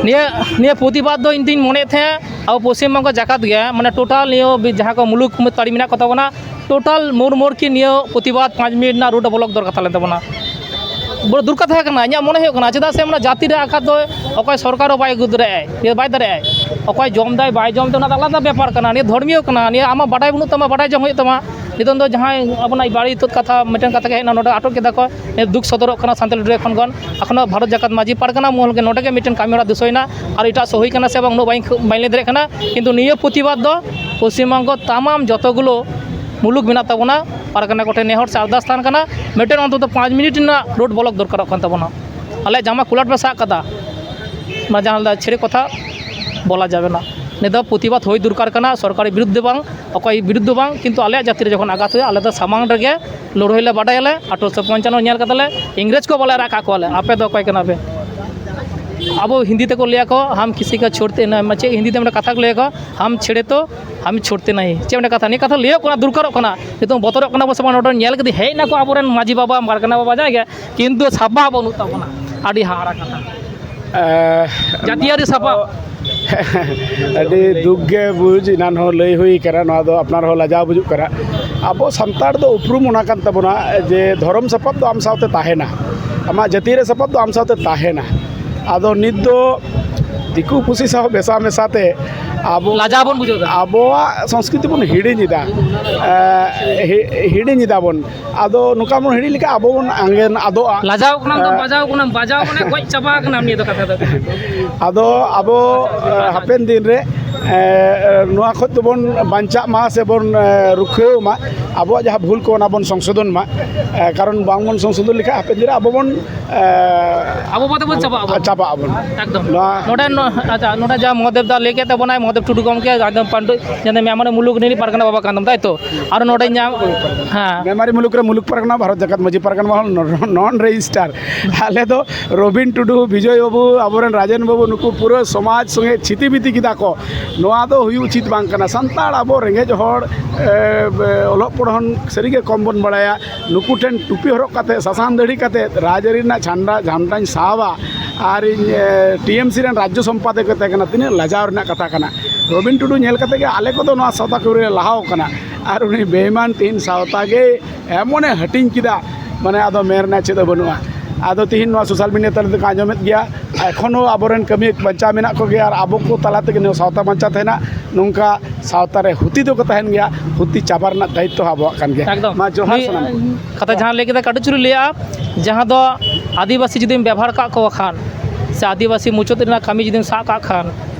ᱱᱤᱭᱟᱹ, ᱱᱤᱭᱟᱹ ᱯᱨᱚᱛᱤᱵᱟᱫ ᱫᱚ ᱤᱧ ᱫᱩᱧ ᱢᱚᱱᱮᱭᱮᱫ ᱛᱟᱦᱮᱸᱫ ᱟᱵᱚ ᱯᱚᱥᱪᱤᱢ ᱵᱚᱝᱜᱚ ᱡᱟᱠᱟᱛ ᱜᱮ, ᱢᱟᱱᱮ ᱴᱳᱴᱟᱞ ᱱᱤᱭᱟᱹ ᱵᱤ-, ᱡᱟᱦᱟᱸ ᱠᱚ ᱢᱩᱞᱩᱠ ᱛᱟᱹᱲᱤ ᱢᱮᱱᱟᱜ ᱠᱚ ᱛᱟᱵᱚᱱᱟ, ᱴᱳᱴᱟᱞ ᱢᱳᱲ ᱢᱳᱲ ᱠᱤ ᱱᱤᱭᱟᱹ ᱯᱨᱚᱛᱤᱵᱟᱫ ᱯᱟᱸᱪ ᱢᱤᱱᱤᱴ ᱨᱮᱱᱟᱜ ᱨᱳᱰ ᱵᱞᱚᱠ ᱫᱚᱨᱠᱟᱨ ᱛᱟᱦᱮᱸ ᱞᱮᱱ ᱛᱟᱵᱚᱱᱟ᱾ ᱵᱚᱲᱚ ᱫᱚᱨᱠᱟᱨ ᱛᱟᱦᱮᱸ ᱠᱟᱱᱟ, ᱤᱧᱟᱹᱜ ᱢᱚᱱᱮ ᱦᱩᱭᱩᱜ ᱠᱟᱱᱟ, ᱪᱮᱫᱟᱜ ᱥᱮ ᱢᱟᱱᱮ ᱡᱟᱹᱛᱤ ᱨᱮ ᱟᱜᱷᱟᱛ ᱫᱚ ᱚᱠᱚᱭ ᱥᱚᱨᱠᱟᱨ ᱦᱚᱸ ᱵᱟᱭ ᱟᱹᱜᱩ ᱫᱟᱲᱮᱭᱟᱜᱼᱟᱭ, ᱤᱭᱟᱹ ᱵᱟᱭ ᱫᱟᱲᱮᱭᱟᱜᱼᱟᱭ᱾ ᱚᱠᱚᱭ ᱡᱚᱢ ᱫᱟᱭ ᱵᱟᱭ ᱡᱚᱢ ᱫᱟᱭ, ᱚᱱᱟ ᱫᱚ ᱟᱞᱟᱫᱟ ᱵᱮᱯᱟᱨ ᱠᱟᱱᱟ, ᱱᱤᱭᱟᱹ ᱫᱷᱚᱨᱢᱤᱭᱚ ᱠᱟᱱᱟ, ᱱᱤᱭᱟᱹ ᱟᱢᱟᱜ ᱵᱟᱰᱟᱭ ᱵᱟᱹᱱᱩᱜ ᱛᱟᱢᱟ, ᱵᱟᱰᱟᱭ ᱡᱚᱝ ᱦᱩᱭᱩᱜ ᱛᱟᱢᱟ᱾ ᱱᱤᱛᱚᱝ ᱫᱚ ᱡᱟᱦᱟᱸᱭ ᱟᱵᱚᱱᱟᱜ ᱵᱟᱹᱲᱤᱡ ᱤᱛᱟᱹᱫ ᱠᱟᱛᱷᱟ ᱢᱤᱫᱴᱮᱱ ᱠᱟᱛᱷᱟ ᱜᱮ ᱦᱮᱡ ᱮᱱᱟ, ᱱᱚᱰᱮ ᱟᱴᱚᱠ ᱠᱮᱫᱟ ᱠᱚ, ᱱᱤᱭᱟᱹ ᱫᱩᱠ ᱥᱚᱫᱚᱨᱚᱜ ᱠᱟᱱᱟ ᱥᱟᱱᱛᱟᱞ ᱨᱮᱰᱤᱭᱳ ᱠᱷᱚᱱ ᱜᱚᱱ᱾ ᱮᱠᱷᱚᱱᱳ ᱵᱷᱟᱨᱚᱛ ᱡᱟᱠᱟᱛ ᱢᱟᱹᱡᱷᱤ ᱯᱟᱨᱜᱟᱱᱟ ᱢᱚᱦᱚᱞ ᱜᱮ ᱱᱚᱰᱮ ᱜᱮ ᱢᱤᱫᱴᱮᱱ ᱠᱟᱹᱢᱤ ᱦᱚᱨᱟ ᱫᱤᱥᱟᱹᱭᱮᱱᱟ, ᱟᱨ ᱮᱴᱟᱜ ᱥᱚᱦᱤ ᱠᱟᱱᱟ ᱥᱮ ᱵᱟᱝ ᱩᱱᱟᱹᱜ ᱵᱟᱹᱧ, ᱵᱟᱹᱧ ᱞᱟᱹᱭ ᱫᱟᱲᱮᱭᱟᱜ ᱠᱟᱱᱟ, ᱠᱤᱱᱛᱩ ᱱᱤᱭᱟᱹ ᱯᱨᱚᱛᱤᱵᱟᱫ ᱫᱚ ᱯᱚᱥᱪᱤᱢ ᱵᱚᱝᱜᱚ ᱛᱟᱢᱟᱢ ᱡᱚᱛᱚ ᱜᱩᱞᱳ ᱢᱩᱞᱩᱠ ᱢᱮᱱᱟᱜ ᱛᱟᱵᱚᱱᱟ, ᱯᱟᱨᱜᱟᱱᱟ ᱠᱚᱴᱷᱮᱱ ᱱᱮᱦᱚᱨ ᱥᱮ ᱟᱨᱫᱟᱥ ᱛᱟᱦᱮᱱ ᱠᱟᱱᱟ, ᱢᱤᱫᱴᱮᱱ ᱚᱱᱛᱚᱛᱚ ᱯᱟᱸᱪ ᱢᱤᱱᱤᱴ ᱨᱮᱱᱟᱜ ᱨᱳᱰ ᱵᱞᱚᱠ ᱫᱚᱨᱠᱟᱨᱚᱜ ᱠᱟᱱ ᱛᱟᱵᱚᱱᱟ᱾ ᱟᱞᱮᱭᱟᱜ ᱡᱟᱢᱟ ᱠᱩᱞᱟᱴ ᱯᱮ ᱥᱟᱵ ᱠᱟᱫᱟ, ᱢᱟ ᱡᱟᱦᱟᱸ ᱞᱮᱠᱟ ᱪᱷᱮᱲᱮ ᱠᱚᱛᱷᱟ ᱵᱚᱞᱟ ᱡᱟᱵᱮ ᱱᱟ᱾ ᱱᱤᱭᱟᱹ ᱫᱚ ᱯᱨᱚᱛᱤᱵᱟᱫ ᱦᱩᱭ ᱫᱚᱨᱠᱟᱨ ᱠᱟᱱᱟ, ᱥᱚᱨᱠᱟᱨᱤ ᱵᱤᱨᱩᱫᱽ ᱫᱚ ᱵᱟᱝ, ᱚᱠᱚᱭ ᱵᱤᱨᱩᱫᱽ ᱫᱚ ᱵᱟᱝ, ᱠᱤᱱᱛᱩ ᱟᱞᱮᱭᱟᱜ ᱡᱟᱹᱛᱤ ᱨᱮ ᱡᱚᱠᱷᱚᱱ ᱟᱜᱷᱟᱛ ᱦᱩᱭᱩᱜᱼᱟ, ᱟᱞᱮ ᱫᱚ ᱥᱟᱢᱟᱝ ᱨᱮᱜᱮ ᱞᱟᱹᱲᱦᱟᱹᱭ ᱞᱮ ᱵᱟᱰᱟᱭᱟᱞᱮ᱾ ᱟᱴᱷᱨᱚᱥᱚ ᱯᱚᱧᱪᱟᱱᱱᱚ ᱧᱮᱞ ᱠᱟᱫᱟᱞᱮ, ᱤᱝᱨᱮᱡᱽ ᱠᱚ ᱵᱟᱞᱮ ᱨᱟᱜ ᱠᱟᱜ ᱠᱚᱣᱟᱞᱮ᱾ ᱟᱯᱮ ᱫᱚ ᱚᱠᱚᱭ ᱠᱟᱱᱟ ᱯᱮ? ᱟᱵᱚ ᱦᱤᱱᱫᱤ ᱛᱮᱠᱚ ᱞᱟᱹᱭᱟ ᱠᱚ, "ᱦᱟᱢ ᱠᱤᱥᱤ ᱠᱟ ᱪᱷᱳᱲᱛᱮ ᱱᱟ", ᱪᱮᱫ ᱦᱤᱱᱫᱤ ᱛᱮ ᱢᱤᱫᱴᱮᱱ ᱠᱟᱛᱷᱟ ᱠᱚ ᱞᱟᱹᱭᱟ ᱠᱚ, "ᱦᱟᱢ ᱪᱷᱮᱲᱮ ᱛᱚ ᱦᱟᱢ ᱪᱷᱳᱲᱛᱮ ᱱᱟᱦᱤ", ᱪᱮᱫ ᱢᱤᱫᱴᱮᱱ ᱠᱟᱛᱷᱟ, ᱱᱤᱭᱟᱹ ᱠᱟᱛᱷᱟ ᱞᱟᱹᱭᱚᱜ ᱠᱟᱱᱟ, ᱫᱚᱨᱠᱟᱨᱚᱜ ᱠᱟᱱᱟ᱾ ᱱᱤᱛᱚᱝ ᱵᱚᱛᱚᱨᱚᱜ ᱠᱟᱱᱟ ᱵᱚ ᱥᱮ ᱵᱟᱝ, ᱱᱚᱰᱮ ᱧᱮᱞ ᱠᱟᱛᱮ ᱦᱮᱡ ᱱᱟᱠᱚ ᱟᱵᱚᱨᱮᱱ ᱢᱟᱹᱡᱷᱤ ᱵᱟᱵᱟ, ᱯᱟᱨᱜᱟᱱᱟ ᱵᱟᱵᱟ, ᱡᱟᱦᱟᱸᱭ ᱜᱮ, ᱠᱤᱱᱛᱩ ᱥᱟᱯᱟᱵ ᱵᱟᱹᱱᱩᱜ ᱛᱟᱵᱚᱱᱟ᱾ ᱟᱹᱰᱤ ᱦᱟᱦᱟᱲᱟ ᱠᱟᱛᱷᱟ᱾ ᱮ, ᱡᱟᱹᱛᱤᱭᱟᱹᱨᱤ ᱥᱟᱯᱟᱵ᱾ ᱟᱹᱰᱤ ᱫᱩᱠ ᱜᱮ ᱵᱩᱡᱽ, ᱮᱱᱟᱱ ᱦᱚᱸ ᱞᱟᱹᱭ ᱦᱩᱭ ᱠᱟᱱᱟ, ᱱᱚᱣᱟ ᱫᱚ ᱟᱯᱱᱟᱨ ᱦᱚᱸ ᱞᱟᱡᱟᱣ ᱵᱩᱡᱩᱜ ᱠᱟᱱᱟ᱾ ᱟᱵᱚ ᱥᱟᱱᱛᱟᱲ ᱫᱚ ᱩᱯᱨᱩᱢ ᱚᱱᱟ ᱠᱟᱱ ᱛᱟᱵᱚᱱᱟ ᱡᱮ ᱫᱷᱚᱨᱚᱢ ᱥᱟᱯᱟᱵ ᱫᱚ ᱟᱢ ᱥᱟᱶᱛᱮ ᱛᱟᱦᱮᱱᱟ, ᱟᱢᱟᱜ ᱡᱟᱹᱛᱤᱭᱟᱹᱨᱤ ᱥᱟᱯᱟᱵ ᱫᱚ ᱟᱢ ᱥᱟᱶᱛᱮ ᱛᱟᱦᱮᱱᱟ᱾ ᱟᱫᱚ ᱱᱤᱛ ᱫᱚ ᱫᱤᱠᱩ ᱯᱩᱥᱤ ᱥᱟᱶ ᱢᱮᱥᱟ ᱢᱮᱥᱟ ᱛᱮ ᱟᱵᱚ ᱞᱟᱡᱟᱣ ᱵᱚᱱ ᱵᱩᱡᱷᱟᱹᱣ ᱮᱫᱟ᱾ ᱟᱵᱚᱣᱟᱜ ᱥᱚᱝᱥᱠᱨᱤᱛᱤ ᱵᱚᱱ ᱦᱤᱲᱤᱧ ᱮᱫᱟ, ᱮ, ᱦᱤ-, ᱦᱤᱲᱤᱧ ᱮᱫᱟ ᱵᱚᱱ᱾ ᱟᱫᱚ ᱱᱚᱝᱠᱟ ᱵᱚᱱ ᱦᱤᱲᱤᱧ ᱞᱮᱠᱷᱟᱱ ᱟᱵᱚ ᱵᱚᱱ ᱟᱸᱜᱮᱱ ᱟᱫᱚᱜᱼᱟ᱾ ᱞᱟᱡᱟᱣ ᱠᱟᱱᱟᱢ ᱛᱚ, ᱮ, ᱵᱟᱡᱟᱣ ᱠᱟᱱᱟᱢ, ᱵᱟᱡᱟᱣ ᱢᱟᱱᱮ ᱜᱚᱡ ᱪᱟᱵᱟ ᱠᱟᱱᱟᱢ, ᱱᱤᱭᱟᱹ ᱫᱚ ᱠᱟᱛᱷᱟ ᱫᱚ᱾ ᱟᱫᱚ ᱟᱵᱚ, ᱮ, ᱦᱟᱯᱮᱱ ᱫᱤᱱ ᱨᱮ, ᱮ, ᱱᱚᱣᱟ ᱠᱷᱚᱱ ᱫᱚᱵᱚᱱ ᱵᱟᱧᱪᱟᱜ ᱢᱟ ᱥᱮ ᱵᱚᱱ, ᱮ, ᱨᱩᱠᱷᱤᱭᱟᱹᱣ ᱢᱟ, ᱟᱵᱚᱣᱟᱜ ᱡᱟᱦᱟᱸ ᱵᱷᱩᱞ ᱠᱚ ᱚᱱᱟ ᱵᱚᱱ ᱥᱚᱝᱥᱳᱫᱷᱚᱱ ᱢᱟ, ᱮ, ᱠᱟᱨᱚᱱ ᱵᱟᱝ ᱵᱚᱱ ᱥᱚᱝᱥᱳᱫᱷᱚᱱ ᱞᱮᱠᱷᱟᱱ ᱦᱟᱯᱮᱱ ᱫᱤᱱ ᱨᱮ ᱟᱵᱚ ᱵᱚᱱ, ᱮ, ᱟᱵᱚ ᱵᱟᱫᱮ ᱵᱚᱱ ᱪᱟᱵᱟᱜ ᱟᱵᱚᱱ᱾ ᱪᱟᱵᱟᱜ ᱟᱵᱚᱱ᱾ ᱮᱠᱫᱚᱢ᱾ ᱱᱚᱣᱟ ᱱᱚᱰᱮ ᱱᱚ-, ᱟᱪᱪᱷᱟ, ᱱᱚᱰᱮ ᱡᱟᱦᱟᱸ ᱢᱚᱦᱚᱫᱮᱵ ᱫᱟ ᱞᱟᱹᱭ ᱠᱮᱫ ᱛᱟᱵᱚᱱᱟᱭ, ᱢᱚᱦᱚᱫᱮᱵ ᱴᱩᱰᱩ ᱜᱚᱢᱠᱮ, ᱟᱫᱚ ᱯᱟᱱᱰᱩ, ᱡᱟᱦᱟᱸ ᱢᱮᱢᱟᱨᱤ ᱢᱩᱞᱩᱠ ᱨᱤᱱᱤᱡ ᱯᱟᱨᱜᱟᱱᱟ ᱵᱟᱵᱟ ᱠᱟᱱ ᱛᱟᱢ, ᱛᱟᱭ ᱛᱚ? ᱟᱨ ᱱᱚᱰᱮ ᱧᱟᱢ, ᱦᱮᱸ᱾ ᱢᱮᱢᱟᱨᱤ ᱢᱩᱞᱩᱠ ᱨᱮ ᱢᱩᱞᱩᱠ ᱯᱟᱨᱜᱟᱱᱟ, ᱵᱷᱟᱨᱚᱛ ᱡᱟᱠᱟᱛ ᱢᱟᱹᱡᱷᱤ ᱯᱟᱨᱜᱟᱱᱟ ᱢᱚᱦᱚᱞ, ᱱᱚ-, ᱱᱚᱱ ᱨᱮᱡᱤᱥᱴᱟᱨ᱾ ᱟᱞᱮ ᱫᱚ ᱨᱚᱵᱤᱱ ᱴᱩᱰᱩ, ᱵᱤᱡᱚᱭ ᱵᱟᱹᱵᱩ, ᱟᱵᱚᱨᱮᱱ ᱨᱟᱡᱮᱱ ᱵᱟᱹᱵᱩ, ᱱᱩᱠᱩ ᱯᱩᱨᱟᱹ ᱥᱚᱢᱟᱡᱽ ᱥᱚᱸᱜᱮ ᱪᱷᱤᱛᱤ ᱵᱤᱛᱤ ᱠᱮᱫᱟ ᱠᱚ᱾ ᱱᱚᱣᱟ ᱫᱚ ᱦᱩᱭᱩᱜ ᱩᱪᱤᱛ ᱵᱟᱝ ᱠᱟᱱᱟ᱾ ᱥᱟᱱᱛᱟᱲ ᱟᱵᱚ ᱨᱮᱸᱜᱮᱡ ᱦᱚᱲ, ᱮ, ᱵᱮ-, ᱚᱞᱚᱜ ᱯᱚᱲᱦᱚᱱ ᱥᱟᱹᱨᱤᱜᱮ ᱠᱚᱢ ᱵᱚᱱ ᱵᱟᱲᱟᱭᱟ᱾ ᱱᱩᱠᱩ ᱴᱷᱮᱱ ᱴᱩᱯᱤ ᱦᱚᱨᱚᱜ ᱠᱟᱛᱮ, ᱥᱟᱥᱟᱝ ᱫᱟᱹᱲᱦᱤ ᱠᱟᱛᱮ, ᱨᱟᱡᱽᱟᱹᱨᱤ ᱨᱮᱱᱟᱜ ᱡᱷᱟᱱᱰᱟ, ᱡᱷᱟᱱᱰᱟᱧ ᱥᱟᱵᱟ ᱟᱨ ᱤᱧ, ᱮ, ᱴᱤ ᱮᱢ ᱥᱤ ᱨᱮᱱ ᱨᱟᱡᱽᱡᱚ ᱥᱚᱢᱯᱟᱫᱚᱠ ᱮ ᱛᱟᱦᱮᱸ ᱠᱟᱱᱟ᱾ ᱛᱤᱱᱟᱹᱜ ᱞᱟᱡᱟᱣ ᱨᱮᱱᱟᱜ ᱠᱟᱛᱷᱟ ᱠᱟᱱᱟ᱾ ᱨᱚᱵᱤᱱ ᱴᱩᱰᱩ ᱧᱮᱞ ᱠᱟᱛᱮ ᱜᱮ ᱟᱞᱮ ᱠᱚᱫᱚ ᱱᱚᱣᱟ ᱥᱟᱶᱛᱟ ᱠᱟᱹᱢᱤ ᱨᱮ ᱞᱟᱦᱟᱣ ᱠᱟᱱᱟ᱾ ᱟᱨ ᱩᱱᱤ ᱵᱮᱭᱤᱢᱟᱱ ᱛᱤᱦᱤᱧ ᱥᱟᱶᱛᱟ ᱜᱮ ᱮᱢᱚᱱᱮ ᱦᱟᱹᱴᱤᱧ ᱠᱮᱫᱟ, ᱢᱟᱱᱮ ᱟᱫᱚ ᱢᱮᱱ ᱨᱮᱱᱟᱜ ᱪᱮᱫ ᱦᱚᱸ ᱵᱟᱹᱱᱩᱜᱼᱟ᱾ ᱟᱫᱚ ᱛᱤᱦᱤᱧ ᱱᱚᱣᱟ ᱥᱳᱥᱟᱞ ᱢᱤᱰᱤᱭᱟ ᱛᱟᱞᱟ ᱛᱮᱠᱚ ᱟᱸᱡᱚᱢᱮᱫ ᱜᱮᱭᱟ, ᱮᱠᱷᱚᱱᱳ ᱟᱵᱚᱨᱮᱱ ᱠᱟᱹᱢᱤ ᱵᱟᱧᱪᱟᱣ ᱢᱮᱱᱟᱜ ᱠᱚᱜᱮᱭᱟ ᱟᱨ ᱟᱵᱚ ᱠᱚ ᱛᱟᱞᱟ ᱛᱮᱜᱮ ᱱᱚᱣᱟ ᱥᱟᱶᱛᱟ ᱵᱟᱧᱪᱟᱣ ᱛᱟᱦᱮᱱᱟ᱾ ᱱᱚᱝᱠᱟ ᱥᱟᱶᱛᱟ ᱨᱮ ᱦᱩᱛᱤ ᱫᱚᱠᱚ ᱛᱟᱦᱮᱱ ᱜᱮᱭᱟ, ᱦᱩᱛᱤ ᱪᱟᱵᱟ ᱨᱮᱱᱟᱜ ᱫᱟᱭᱤᱛᱛᱚ ᱦᱚᱸ ᱟᱵᱚᱣᱟᱜ ᱠᱟᱱ ᱜᱮᱭᱟ᱾ ᱮᱠᱫᱚᱢ᱾ ᱢᱟ ᱡᱚᱦᱟᱨ ᱱᱩᱭ ᱥᱟᱱᱟᱢ᱾ ᱠᱟᱛᱷᱟ ᱡᱟᱦᱟᱸ ᱞᱟᱹᱭ ᱠᱮᱫᱟ, ᱠᱟᱹᱴᱤᱡ ᱪᱩᱞᱩᱝ ᱞᱟᱹᱭᱟ, ᱡᱟᱦᱟᱸ ᱫᱚ ᱟᱹᱫᱤᱵᱟᱹᱥᱤ ᱡᱩᱫᱤᱢ ᱵᱮᱵᱷᱟᱨ ᱠᱟᱜ ᱠᱚ ᱠᱷᱟᱱ, ᱥᱮ ᱟᱹᱫᱤᱵᱟᱹᱥᱤ ᱢᱩᱪᱟᱹᱫ ᱨᱮᱱᱟᱜ ᱠᱟᱹᱢᱤ ᱡᱩᱫᱤᱢ ᱥᱟᱵ ᱠᱟᱜ ᱠᱷᱟᱱ,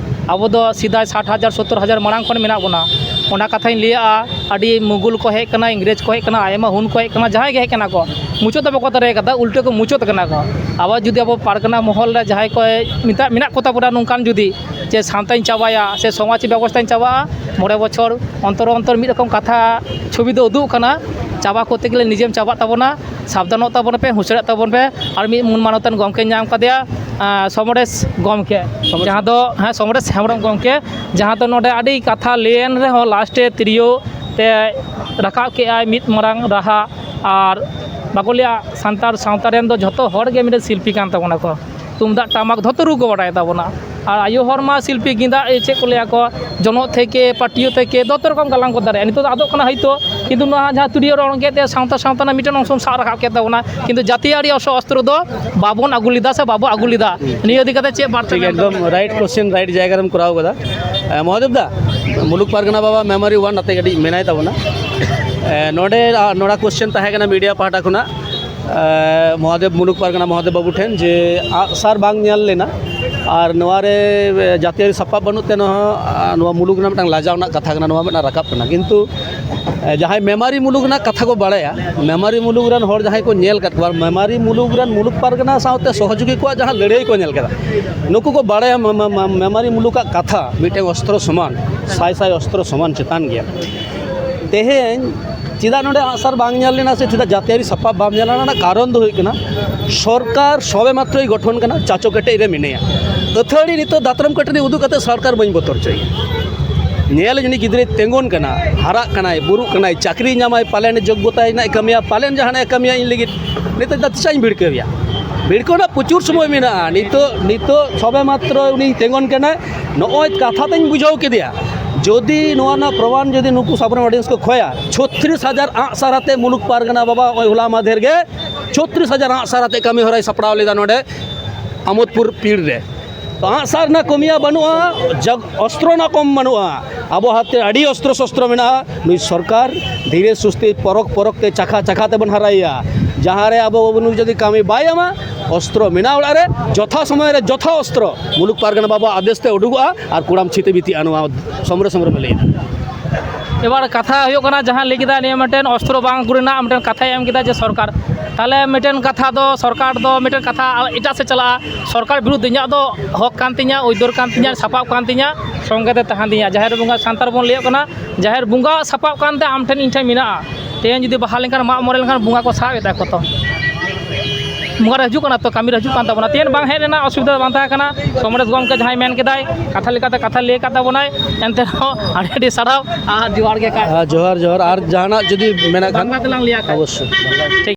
ᱟᱵᱚ ᱫᱚ ᱥᱮᱫᱟᱭ ᱥᱟᱴ ᱦᱟᱡᱟᱨ, ᱥᱚᱛᱛᱚᱨ ᱦᱟᱡᱟᱨ ᱢᱟᱲᱟᱝ ᱠᱷᱚᱱ ᱢᱮᱱᱟᱜ ᱵᱚᱱᱟ᱾ ᱚᱱᱟ ᱠᱟᱛᱷᱟᱧ ᱞᱟᱹᱭᱟᱜᱼᱟ, ᱟᱹᱰᱤ ᱢᱩᱜᱚᱞ ᱠᱚ ᱦᱮᱡ ᱠᱟᱱᱟ, ᱤᱝᱨᱮᱡᱽ ᱠᱚ ᱦᱮᱡ ᱠᱟᱱᱟ, ᱟᱭᱢᱟ ᱦᱩᱱ ᱠᱚ ᱦᱮᱡ ᱠᱟᱱᱟ, ᱡᱟᱦᱟᱸᱭ ᱜᱮ ᱦᱮᱡ ᱠᱟᱱᱟ ᱠᱚ, ᱢᱩᱪᱟᱹᱫ ᱫᱚ ᱵᱟᱠᱚ ᱫᱟᱲᱮ ᱠᱟᱫᱟ, ᱩᱞᱴᱟᱹ ᱠᱚ ᱢᱩᱪᱟᱹᱫ ᱠᱟᱱᱟ ᱠᱚ᱾ ᱟᱵᱚ ᱡᱩᱫᱤ ᱟᱵᱚ ᱯᱟᱨᱜᱟᱱᱟ ᱢᱚᱦᱚᱞ ᱨᱮ ᱡᱟᱦᱟᱸᱭ ᱠᱚ ᱢᱮᱛᱟᱜ, ᱢᱮᱱᱟᱜ ᱠᱚ ᱛᱟᱵᱚᱱᱟ ᱱᱚᱝᱠᱟᱱ ᱡᱩᱫᱤ, ᱡᱮ ᱥᱟᱶᱛᱟᱧ ᱪᱟᱵᱟᱭᱟ ᱥᱮ ᱥᱚᱢᱟᱡᱽ ᱵᱮᱵᱚᱥᱛᱷᱟᱧ ᱪᱟᱵᱟᱜᱼᱟ, ᱢᱚᱬᱮ ᱵᱚᱪᱷᱚᱨ ᱚᱱᱛᱚᱨ ᱚᱱᱛᱚᱨ ᱢᱤᱫ ᱨᱚᱠᱚᱢ ᱠᱟᱛᱷᱟ ᱪᱷᱚᱵᱤ ᱫᱚ ᱩᱫᱩᱜ ᱠᱟᱱᱟ᱾ ᱪᱟᱵᱟ ᱠᱚᱨᱛᱮ ᱜᱮᱞᱮ ᱱᱤᱡᱮᱢ ᱪᱟᱵᱟᱜ ᱛᱟᱵᱚᱱᱟ, ᱥᱟᱵᱫᱷᱟᱱᱚᱜ ᱛᱟᱵᱚᱱ ᱯᱮ, ᱦᱩᱸᱥᱟᱹᱨᱟᱜ ᱛᱟᱵᱚᱱ ᱯᱮ᱾ ᱟᱨ ᱢᱤᱫ ᱢᱩᱞ ᱢᱟᱱᱚᱛᱟᱱ ᱜᱚᱢᱠᱮᱧ ᱧᱟᱢ ᱠᱟᱫᱮᱭᱟ, ᱟᱸ, ᱥᱚᱢᱚᱨᱮᱥ ᱜᱚᱢᱠᱮ, ᱥᱚᱢᱚᱨᱮᱥ᱾ ᱡᱟᱦᱟᱸ ᱫᱚ, ᱦᱮᱸ, ᱥᱚᱢᱚᱨᱮᱥ ᱦᱮᱢᱵᱨᱚᱢ ᱜᱚᱢᱠᱮ, ᱡᱟᱦᱟᱸ ᱫᱚ ᱱᱚᱰᱮ ᱟᱹᱰᱤ ᱠᱟᱛᱷᱟ ᱞᱟᱹᱭᱮᱱ ᱨᱮᱦᱚᱸ ᱞᱟᱥᱴᱮ ᱛᱤᱨᱭᱳ ᱛᱮ ᱨᱟᱠᱟᱵ ᱠᱮᱜᱼᱟᱭ ᱢᱤᱫ ᱢᱟᱨᱟᱝ ᱨᱟᱦᱟ᱾ ᱟᱨ ᱵᱟᱠᱚ ᱞᱟᱹᱭᱟ, ᱥᱟᱱᱛᱟᱲ ᱥᱟᱶᱛᱟ ᱨᱮᱱ ᱫᱚ ᱡᱷᱚᱛᱚ ᱦᱚᱲ ᱜᱮ ᱢᱤᱫᱴᱮᱱ ᱥᱤᱞᱯᱤ ᱠᱟᱱ ᱛᱟᱵᱚᱱᱟ ᱠᱚ᱾ ᱛᱩᱢᱫᱟᱜ ᱴᱟᱢᱟᱠ ᱫᱷᱚᱛᱚ ᱨᱩ ᱠᱚ ᱵᱟᱰᱟᱭ ᱛᱟᱵᱚᱱᱟ᱾ ᱟᱨ ᱟᱭᱳ ᱦᱚᱲ ᱢᱟ ᱥᱤᱞᱯᱤ ᱜᱮᱸᱫᱟᱜ, ᱮ, ᱪᱮᱫ ᱠᱚ ᱞᱟᱹᱭᱟ ᱠᱚ, ᱡᱚᱱᱚᱜ ᱛᱷᱮᱠᱮ, ᱯᱟᱹᱴᱭᱟᱹ ᱛᱷᱮᱠᱮ, ᱡᱚᱛᱚ ᱨᱚᱠᱚᱢ ᱜᱟᱞᱟᱝ ᱠᱚ ᱫᱟᱲᱮᱭᱟᱜᱼᱟ᱾ ᱱᱤᱛᱚᱜ ᱫᱚ ᱟᱫᱚᱜ ᱠᱟᱱᱟ ᱦᱚᱭᱛᱳ, ᱠᱤᱱᱛᱩ ᱱᱚᱣᱟ ᱡᱟᱦᱟᱸ ᱛᱤᱨᱭᱳ ᱨᱚᱲ ᱜᱮᱫ ᱛᱮ ᱥᱟᱶᱛᱟ, ᱥᱟᱶᱛᱟ ᱨᱮᱱᱟᱜ ᱢᱤᱫᱴᱮᱱ ᱚᱝᱥᱚᱢ ᱥᱟᱵ ᱨᱟᱠᱟᱵ ᱠᱮᱫ ᱛᱟᱵᱚᱱᱟ᱾ ᱠᱤᱱᱛᱩ ᱡᱟᱹᱛᱤᱭᱟᱹᱨᱤ ᱚᱥᱚ-, ᱚᱥᱛᱨᱚ ᱫᱚ ᱵᱟᱵᱚᱱ ᱟᱹᱜᱩ ᱞᱮᱫᱟ ᱥᱮ ᱵᱟᱵᱚ ᱟᱹᱜᱩ ᱞᱮᱫᱟ᱾ ᱱᱤᱭᱟᱹ ᱤᱫᱤ ᱠᱟᱛᱮ ᱪᱮᱫ ᱵᱟᱨᱛᱟ ᱴᱷᱤᱠ, ᱵᱮᱱ ᱮᱠᱫᱚᱢ ᱮᱢᱟ? Right question, right ᱡᱟᱭᱜᱟ ᱨᱮᱢ ᱠᱚᱨᱟᱣ ᱠᱟᱫᱟ᱾ ᱮ, ᱢᱚᱦᱟᱫᱮᱵ ᱫᱟ, ᱢᱩᱞᱩᱠ ᱯᱟᱨᱜᱟᱱᱟ ᱵᱟᱵᱟ memory one ᱟᱛᱮ ᱠᱟᱹᱴᱤᱡ ᱢᱮᱱᱟᱭ ᱛᱟᱵᱚᱱᱟ᱾ ᱮ, ᱱᱚᱰᱮ, ᱟ, ᱱᱚᱰᱮ question ᱛᱟᱦᱮᱸ ᱠᱟᱱᱟ media ᱯᱟᱦᱴᱟ ᱠᱷᱚᱱᱟᱜ, ᱮ, ᱢᱚᱦᱟᱫᱮᱵ, ᱢᱩᱞᱩᱠ ᱯᱟᱨᱜᱟᱱᱟ ᱢᱚᱦᱟᱫᱮᱵ ᱵᱟᱹᱵᱩ ᱴᱷᱮᱱ ᱡᱮ ᱟᱜᱼᱥᱟᱨ ᱵᱟᱝ ᱧᱮᱞ ᱞᱮᱱᱟ ᱟᱨ ᱱᱚᱣᱟ ᱨᱮ, ᱮ, ᱡᱟᱹᱛᱤᱭᱟᱹᱨᱤ ᱥᱟᱯᱟᱵ ᱵᱟᱹᱱᱩᱜ ᱛᱮ ᱱᱚᱣᱟ, ᱟ, ᱱᱚᱣᱟ ᱢᱩᱞᱩᱠ ᱨᱮᱱᱟᱜ ᱢᱤᱫᱴᱟᱝ ᱞᱟᱡᱟᱣ ᱨᱮᱱᱟᱜ ᱠᱟᱛᱷᱟ ᱠᱟᱱᱟ, ᱱᱚᱣᱟ ᱢᱤᱫᱴᱟᱝ ᱨᱟᱠᱟᱵ ᱠᱟᱱᱟ᱾ ᱠᱤᱱᱛᱩ, ᱮ, ᱡᱟᱦᱟᱸᱭ ᱢᱮᱢᱟᱨᱤ ᱢᱩᱞᱩᱠ ᱨᱮᱱᱟᱜ ᱠᱟᱛᱷᱟ ᱠᱚ ᱵᱟᱲᱟᱭᱟ, ᱢᱮᱢᱟᱨᱤ ᱢᱩᱞᱩᱠ ᱨᱮᱱ ᱦᱚᱲ ᱡᱟᱦᱟᱸᱭ ᱠᱚ ᱧᱮᱞ ᱠᱟᱫ ᱠᱚᱣᱟ, ᱢᱮᱢᱟᱨᱤ ᱢᱩᱞᱩᱠ ᱨᱮᱱ ᱢᱩᱞᱩᱠ ᱯᱟᱨᱜᱟᱱᱟ ᱥᱟᱶᱛᱮ ᱥᱚᱦᱚᱡᱳᱜᱤ ᱠᱚᱣᱟᱜ ᱡᱟᱦᱟᱸ ᱞᱟᱹᱲᱦᱟᱹᱭ ᱠᱚ ᱧᱮᱞ ᱠᱮᱫᱟ, ᱱᱩᱠᱩ ᱠᱚ ᱵᱟᱲᱟᱭᱟ ᱢᱮ-, ᱢᱮ-, ᱢᱮ-, ᱢᱮᱢᱟᱨᱤ ᱢᱩᱞᱩᱠᱟᱜ ᱠᱟᱛᱷᱟ ᱢᱤᱫᱴᱮᱱ ᱚᱥᱛᱨᱚ ᱥᱚᱢᱟᱱ, ᱥᱟᱭ ᱥᱟᱭ ᱚᱥᱛᱨᱚ ᱥᱚᱢᱟᱱ ᱪᱮᱛᱟᱱ ᱜᱮᱭᱟ᱾ ᱛᱮᱦᱮᱧ ᱪᱮᱫᱟᱜ ᱱᱚᱰᱮ ᱟᱜᱼᱥᱟᱨ ᱵᱟᱝ ᱧᱮᱞ ᱞᱮᱱᱟ ᱥᱮ ᱪᱮᱫᱟᱜ ᱡᱟᱹᱛᱤᱭᱟᱹᱨᱤ ᱥᱟᱯᱟᱵ ᱵᱟᱝ ᱧᱮᱞ ᱞᱮᱱᱟ, ᱚᱱᱟ ᱨᱮᱱᱟᱜ ᱠᱟᱨᱚᱱ ᱫᱚ ᱦᱩᱭᱩᱜ ᱠᱟᱱᱟ, ᱥᱚᱨᱠᱟᱨ ᱥᱚᱵᱮ ᱢᱟᱛᱨᱚᱭ ᱜᱚᱴᱷᱚᱱ ᱠᱟᱱᱟ, ᱪᱟᱪᱚ ᱠᱮᱴᱮᱡ ᱨᱮ ᱢᱮᱱᱟᱭᱟ᱾ ᱟᱹᱛᱷᱟᱹᱲᱤ ᱱᱤᱛᱚᱜ ᱫᱟᱛᱨᱚᱢ ᱠᱟᱹᱴᱟᱹᱨᱤ ᱩᱫᱩᱜ ᱠᱟᱛᱮ ᱥᱚᱨᱠᱟᱨ ᱵᱟᱹᱧ ᱵᱚᱛᱚᱨ ᱦᱚᱪᱚᱭᱮᱭᱟ᱾ ᱧᱮᱞ ᱩᱱᱤ ᱜᱤᱫᱽᱨᱟᱹᱭ ᱛᱤᱸᱜᱩᱱ ᱠᱟᱱᱟ, ᱦᱟᱨᱟᱜ ᱠᱟᱱᱟᱭ, ᱵᱩᱨᱩᱜ ᱠᱟᱱᱟᱭ, ᱪᱟᱹᱠᱨᱤ ᱧᱟᱢᱟᱭ, ᱯᱟᱞᱮᱱ ᱡᱳᱜᱽᱜᱚᱛᱟ ᱨᱮᱱᱟᱜ ᱮ ᱠᱟᱹᱢᱤᱭᱟ, ᱯᱟᱞᱮᱱ ᱡᱟᱦᱟᱱᱟᱜ ᱮ ᱠᱟᱹᱢᱤᱭᱟ ᱤᱧ ᱞᱟᱹᱜᱤᱫ, ᱱᱤᱛᱚᱜ ᱫᱚ ᱪᱮᱫᱟᱜ ᱤᱧ ᱵᱷᱤᱲᱠᱟᱹᱣᱮᱭᱟ? ᱵᱷᱤᱲᱠᱟᱹᱣ ᱨᱮᱱᱟᱜ ᱯᱨᱚᱪᱩᱨ ᱥᱚᱢᱚᱭ ᱢᱮᱱᱟᱜᱼᱟ᱾ ᱱᱤᱛᱚᱜ, ᱱᱤᱛᱚᱜ ᱥᱚᱵᱮ ᱢᱟᱛᱨᱚ ᱩᱱᱤ ᱛᱤᱸᱜᱩᱱ ᱠᱟᱱᱟᱭ᱾ ᱱᱚᱜᱼᱚᱭ ᱠᱟᱛᱷᱟ ᱛᱤᱧ ᱵᱩᱡᱷᱟᱹᱣ ᱠᱮᱫᱮᱭᱟ᱾ ᱡᱩᱫᱤ ᱱᱚᱣᱟ ᱨᱮᱱᱟᱜ ᱯᱨᱚᱢᱟᱱ ᱡᱩᱫᱤ ᱱᱩᱠᱩ ᱥᱟᱵᱚᱨᱚᱢ audience ᱠᱚ ᱠᱷᱚᱭᱟ, ᱪᱷᱚᱛᱨᱤᱥ ᱦᱟᱡᱟᱨ ᱟᱜᱼᱥᱟᱨ ᱟᱛᱮ ᱢᱩᱞᱩᱠ ᱯᱟᱨᱜᱟᱱᱟ ᱵᱟᱵᱟ ᱱᱚᱜᱼᱚᱭ ᱦᱚᱞᱟ ᱢᱟᱫᱷᱮᱨ ᱜᱮ ᱪᱷᱚᱛᱨᱤᱥ ᱦᱟᱡᱟᱨ ᱟᱜᱼᱥᱟᱨ ᱟᱛᱮ ᱠᱟᱹᱢᱤ ᱦᱚᱨᱟᱭ ᱥᱟᱯᱲᱟᱣ ᱞᱮᱫᱟ ᱱᱚᱰᱮ ᱟᱢᱳᱫᱽᱯᱩᱨ ᱯᱤᱲ ᱨᱮ᱾ ᱛᱚ ᱟᱜᱼᱥᱟᱨ ᱨᱮᱱᱟᱜ ᱠᱚᱢᱤᱭᱟ ᱵᱟᱹᱱᱩᱜᱼᱟ, ᱡᱟᱜ ᱚᱥᱛᱨᱚ ᱨᱮᱱᱟᱜ ᱠᱚᱢ ᱵᱟᱹᱱᱩᱜᱼᱟ᱾ ᱟᱵᱚ ᱦᱟᱛᱮ ᱟᱹᱰᱤ ᱚᱥᱛᱨᱚ ᱥᱚᱥᱛᱨᱚ ᱢᱮᱱᱟᱜᱼᱟ᱾ ᱱᱩᱭ ᱥᱚᱨᱠᱟᱨ ᱫᱷᱤᱨᱮ ᱥᱩᱥᱛᱮ ᱯᱚᱨᱚᱠ ᱯᱚᱨᱚᱠ ᱛᱮ ᱪᱟᱠᱷᱟ ᱪᱟᱠᱷᱟ ᱛᱮᱵᱚᱱ ᱦᱟᱨᱟᱭᱮᱭᱟ᱾ ᱡᱟᱦᱟᱸ ᱨᱮ ᱟᱵᱚ ᱵᱟᱵᱚᱱ ᱡᱩᱫᱤ ᱠᱟᱹᱢᱤ ᱵᱟᱭ ᱮᱢᱟ, ᱚᱥᱛᱨᱚ ᱢᱮᱱᱟᱜᱼᱟ ᱚᱲᱟᱜ ᱨᱮ, ᱡᱚᱛᱷᱟ ᱥᱚᱢᱚᱭ ᱨᱮ ᱡᱚᱛᱷᱟ ᱚᱥᱛᱨᱚ ᱢᱩᱞᱩᱠ ᱯᱟᱨᱜᱟᱱᱟ ᱵᱟᱵᱟ ᱟᱫᱮᱥ ᱛᱮ ᱩᱰᱩᱠᱚᱜᱼᱟ ᱟᱨ ᱠᱩᱲᱟᱢ ᱪᱷᱤᱛᱮ ᱵᱤᱛᱤᱜᱼᱟ᱾ ᱱᱚᱣᱟ ᱥᱚᱢᱨᱮ ᱥᱚᱢᱨᱮ ᱞᱟᱹᱭᱮᱫᱟ᱾ ᱮᱵᱟᱨ ᱠᱟᱛᱷᱟ ᱦᱩᱭᱩᱜ ᱠᱟᱱᱟ, ᱡᱟᱦᱟᱸ ᱞᱟᱹᱭ ᱠᱮᱫᱟ, ᱱᱤᱭᱟᱹ ᱢᱤᱫᱴᱮᱱ ᱚᱥᱛᱨᱚ ᱵᱟᱝ ᱟᱹᱜᱩ ᱨᱮᱱᱟᱜ ᱢᱤᱫᱴᱮᱱ ᱠᱟᱛᱷᱟᱭ ᱮᱢ ᱠᱮᱫᱟ ᱡᱮ ᱥᱚᱨᱠᱟᱨ, ᱛᱟᱦᱚᱞᱮ ᱢᱤᱫᱴᱮᱱ ᱠᱟᱛᱷᱟ ᱫᱚ, ᱥᱚᱨᱠᱟᱨ ᱫᱚ ᱢᱤᱫᱴᱮᱱ ᱠᱟᱛᱷᱟ ᱮᱴᱟᱜ ᱥᱮᱫ ᱪᱟᱞᱟᱜᱼᱟ, ᱥᱚᱨᱠᱟᱨ ᱵᱤᱨᱩᱫᱷ᱾ ᱤᱧᱟᱹᱜ ᱫᱚ ᱦᱚᱠ ᱠᱟᱱ ᱛᱤᱧᱟ, ᱟᱹᱭᱫᱟᱹᱨ ᱠᱟᱱ ᱛᱤᱧᱟ, ᱥᱟᱯᱟᱵ ᱠᱟᱱ ᱛᱤᱧᱟ, ᱥᱚᱸᱜᱮ ᱛᱮ ᱛᱟᱦᱮᱱ ᱛᱤᱧᱟ᱾ ᱡᱟᱦᱮᱨ ᱵᱚᱸᱜᱟ ᱥᱟᱱᱛᱟᱲ ᱵᱚᱱ ᱞᱟᱹᱭᱟᱜ ᱠᱟᱱᱟ, ᱡᱟᱦᱮᱨ ᱵᱚᱸᱜᱟ ᱥᱟᱯᱟᱵ ᱠᱟᱱᱛᱮ ᱟᱢ ᱴᱷᱮᱱ ᱤᱧ ᱴᱷᱮᱱ ᱢᱮᱱᱟᱜᱼᱟ᱾ ᱛᱮᱦᱮᱧ ᱡᱩᱫᱤ ᱵᱟᱦᱟ ᱞᱮᱱᱠᱷᱟᱱ, ᱢᱟᱜ ᱢᱚᱬᱮ ᱞᱮᱱᱠᱷᱟᱱ, ᱵᱚᱸᱜᱟ ᱠᱚ ᱥᱟᱵ ᱮᱫᱟ ᱠᱚ ᱛᱚ᱾ ᱵᱚᱸᱜᱟ ᱨᱮ ᱦᱤᱡᱩᱜ ᱠᱟᱱᱟ ᱛᱚ, ᱠᱟᱹᱢᱤ ᱨᱮ ᱦᱤᱡᱩᱜ ᱠᱟᱱ ᱛᱟᱵᱚᱱᱟ᱾ ᱛᱮᱦᱮᱧ ᱵᱟᱝ ᱦᱮᱡ ᱞᱮᱱᱟ, ᱚᱥᱩᱵᱤᱫᱷᱟ ᱵᱟᱝ ᱛᱟᱦᱮᱸ ᱠᱟᱱᱟ, ᱥᱚᱢᱨᱮᱥ ᱜᱚᱢᱠᱮ ᱡᱟᱦᱟᱸᱭ ᱢᱮᱱ ᱠᱮᱫᱟᱭ, ᱠᱟᱛᱷᱟ ᱞᱮᱠᱟᱛᱮ ᱠᱟᱛᱷᱟ ᱞᱟᱹᱭ ᱟᱠᱟᱫ ᱛᱟᱵᱚᱱᱟᱭ᱾ ᱮᱱᱛᱮ ᱨᱮᱦᱚᱸ ᱟᱹᱰᱤ ᱟᱹᱰᱤ ᱥᱟᱨᱦᱟᱣ ᱟᱨ ᱡᱚᱦᱟᱨ ᱜᱮ᱾ ᱦᱮᱸ, ᱡᱚᱦᱟᱨ, ᱡᱚᱦᱟᱨ᱾ ᱟᱨ ᱡᱟᱦᱟᱱᱟᱜ ᱡᱩᱫᱤ ᱢᱮᱱᱟᱜ ᱠᱷᱟᱱ ᱵᱟᱝᱞᱟ ᱛᱮᱞᱟᱝ ᱞᱟᱹᱭᱟ ᱠᱷᱟᱱ᱾ ᱚᱵᱚᱥᱥᱳᱭ᱾ ᱴᱷᱤᱠ᱾